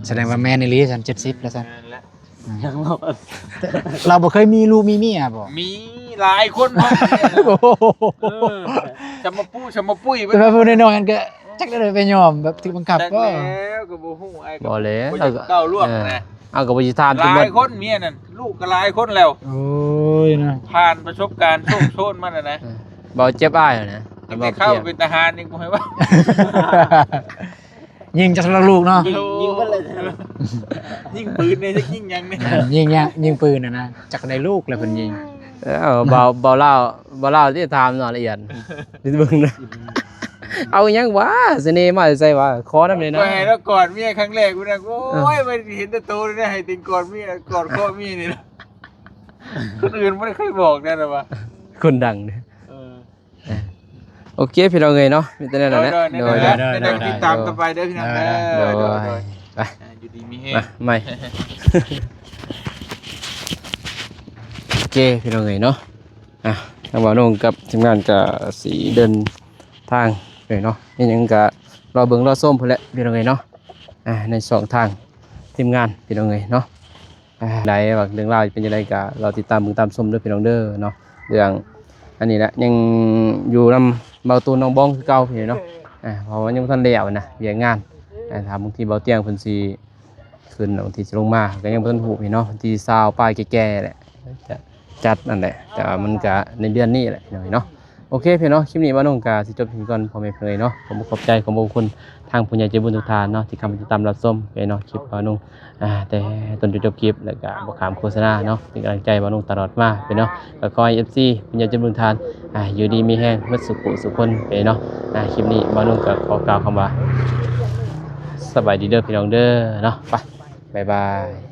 ສະແດງວ່າແມ່ນອີ່ຫຼີຊັ້ນ ເຈັດສິບແລ້ວຊັ້ນ ແມ່ນແຫຼະ ອືມ ຍັງບໍ່ ລາວບໍ່ເຄີຍມີລູກມີເມຍບໍ່? ມີຫຼາຍຄົນ ໂອ້ໂຫ ເອີ ຊຳມະປູຊຳມະປຸ້ຍ ແຕ່ວ່າຜູ້ນ້ອຍໆນັ້ນກໍ ຈັກໄດ້ໄປຍອມແບບຖືກບັງຄັບບໍ່? ຈັກແລ້ວກໍບໍ່ຮູ້ ອ້າຍກໍບໍ່ແລ້ວ ບໍ່ຢາກກ້າວລ່ວງນະ ເອີ ເຮົາກໍບໍ່ຊິຖາມ ຫຼາຍຄົນເມຍນັ້ນ ລູກກໍຫຼາຍຄົນແລ້ວ ໂອ້ຍນະ ຜ່ານປະສົບການໂຊກໂຊນມາແລ້ວນະ ເອີ ເວົ້າເຈັບອ້າຍນະ ຕັ້ງແຕ່ເຂົ້າເປັນທະຫານຍັງບໍ່ໃຫ້ເວົ້າ ຍິງຈັກສຳລັບລູກເນາະ ຍິງ ຍິງເບິດເລີຍ ຍິງປືນນີ້ ຍິງຫຍັງນີ້ ຍິງຫຍັງ ຍິງປືນນະນະ ຈັກໄດ້ລູກແລ້ວເພິ່ນຍິງ ເອີ ເວົ້າ ເວົ້າລາວ ເວົ້າລາວຕິ ຖາມເນາະ ລະອຽດ ເບິ່ງນະ ເອົາຫຍັງຫວາ ສະເໜ່ມາແຕ່ໃສຫວາ ຂໍນຳແດ່ນະ ຂ້ອຍໃຫ້ລາວກອດເມຍຄັ້ງແລກພຸ້ນນະ ໂອ້ຍ ເອີ ໄປເຫັນແຕ່ໂຕນີ້ນະ ໃຫ້ຕິງກອດເມຍ ກອດຄໍເມຍນີ້ນະ ຄົນອື່ນບໍ່ໄດ້ເຄີຍບອກແນ່ລະວ່າ ຄົນດັງເດ້ ເອີ ໂອເຄພີ່ນ້ອງເອີຍເນາະ ມີແຕ່ນັ້ນແຫຼະ ໂດຍ ໂດຍ ໂດຍ ໂດຍ ຕິດຕາມກັນໄປເດີພີ່ນ້ອງເດີ ໂດຍ ໂດຍ ໂດຍ ໄປ ອ່າ ຢູ່ດີມີແຮງ ມາ ໃໝ່ ໂອເຄພີ່ນ້ອງເອີຍເນາະ ອ່າ ທາງບ່າວນົງກັບທີມງານກໍຊິເດີນທາງເລີຍເນາະ ມີຫຍັງກໍລໍເບິ່ງລໍຊົມພຸ້ນແຫຼະພີ່ນ້ອງເອີຍເນາະ ອ່າ ໃນຊ່ອງທາງທີມງານພີ່ນ້ອງເອີຍເນາະ ອ່າ ໃດວ່າເລື່ອງລາວເປັນຈັ່ງໃດກໍລໍຕິດຕາມເບິ່ງຕາມຊົມເດີພີ່ນ້ອງເດີເນາະ ເລື່ອງອັນນີ້ແຫຼະ ຍັງຢູ່ນຳບ່າວຕູນນ້ອງບອງຄືເກົ່າພີ່ນ້ອງເນາະ ອ່າ ເພາະວ່າຍັງບໍ່ທັນແລ້ວນະ ວຽກງານ ອ່າ ຖ້າບາງທີບ່າວຕຽງເພິ່ນຊິຂຶ້ນ ບາງທີຊິລົງມາ ກໍຍັງບໍ່ທັນຮູ້ພີ່ນ້ອງເນາະ ວັນທີຊາວປາຍແກ່ໆແຫຼະ ຈະຈັດນັ້ນແຫຼະ ແຕ່ວ່າມັນກໍໃນເດືອນນີ້ແຫຼະພີ່ນ້ອງເນາະ ໂອເຄພີ່ນ້ອງເນາະ ຄລິບນີ້ບ່າວນົງກໍຊິຈົບເປັນກ່ອນ ພໍ່ແມ່ພີ່ນ້ອງເອີຍເນາະ ຂໍຂອບໃຈຂອບພະຄຸນທາງຜູ້ໃຫຍ່ໃຈບຸນທຸກທ່ານເນາະ ທີ່ເຂົ້າມາຕິດຕາມຮັບຊົມເນາະ ຄລິບບ່າວນົງ ອ່າ ແຕ່ຕົ້ນຈົນຈົບຄລິບ ແລ້ວກໍບໍ່ຂ້າມໂຄສະນາເນາະ ເປັນກຳລັງໃຈບ່າວນົງຕະຫຼອດມາເນາະ ກໍຂໍໃຫ້ ເອັຟຊີ ຜູ້ໃຫຍ່ໃຈບຸນທຸກທ່ານ ອ່າ ຢູ່ດີມີແຮງໝົດສູ່ຜູ້ສູ່ຄົນເນາະ ອ່າ ຄລິບນີ້ບ່າວນົງກໍຂໍກ່າວຄຳວ່າ ສະບາຍດີເດີພີ່ນ້ອງເດີເນາະ ໄປ ບາຍບາຍ.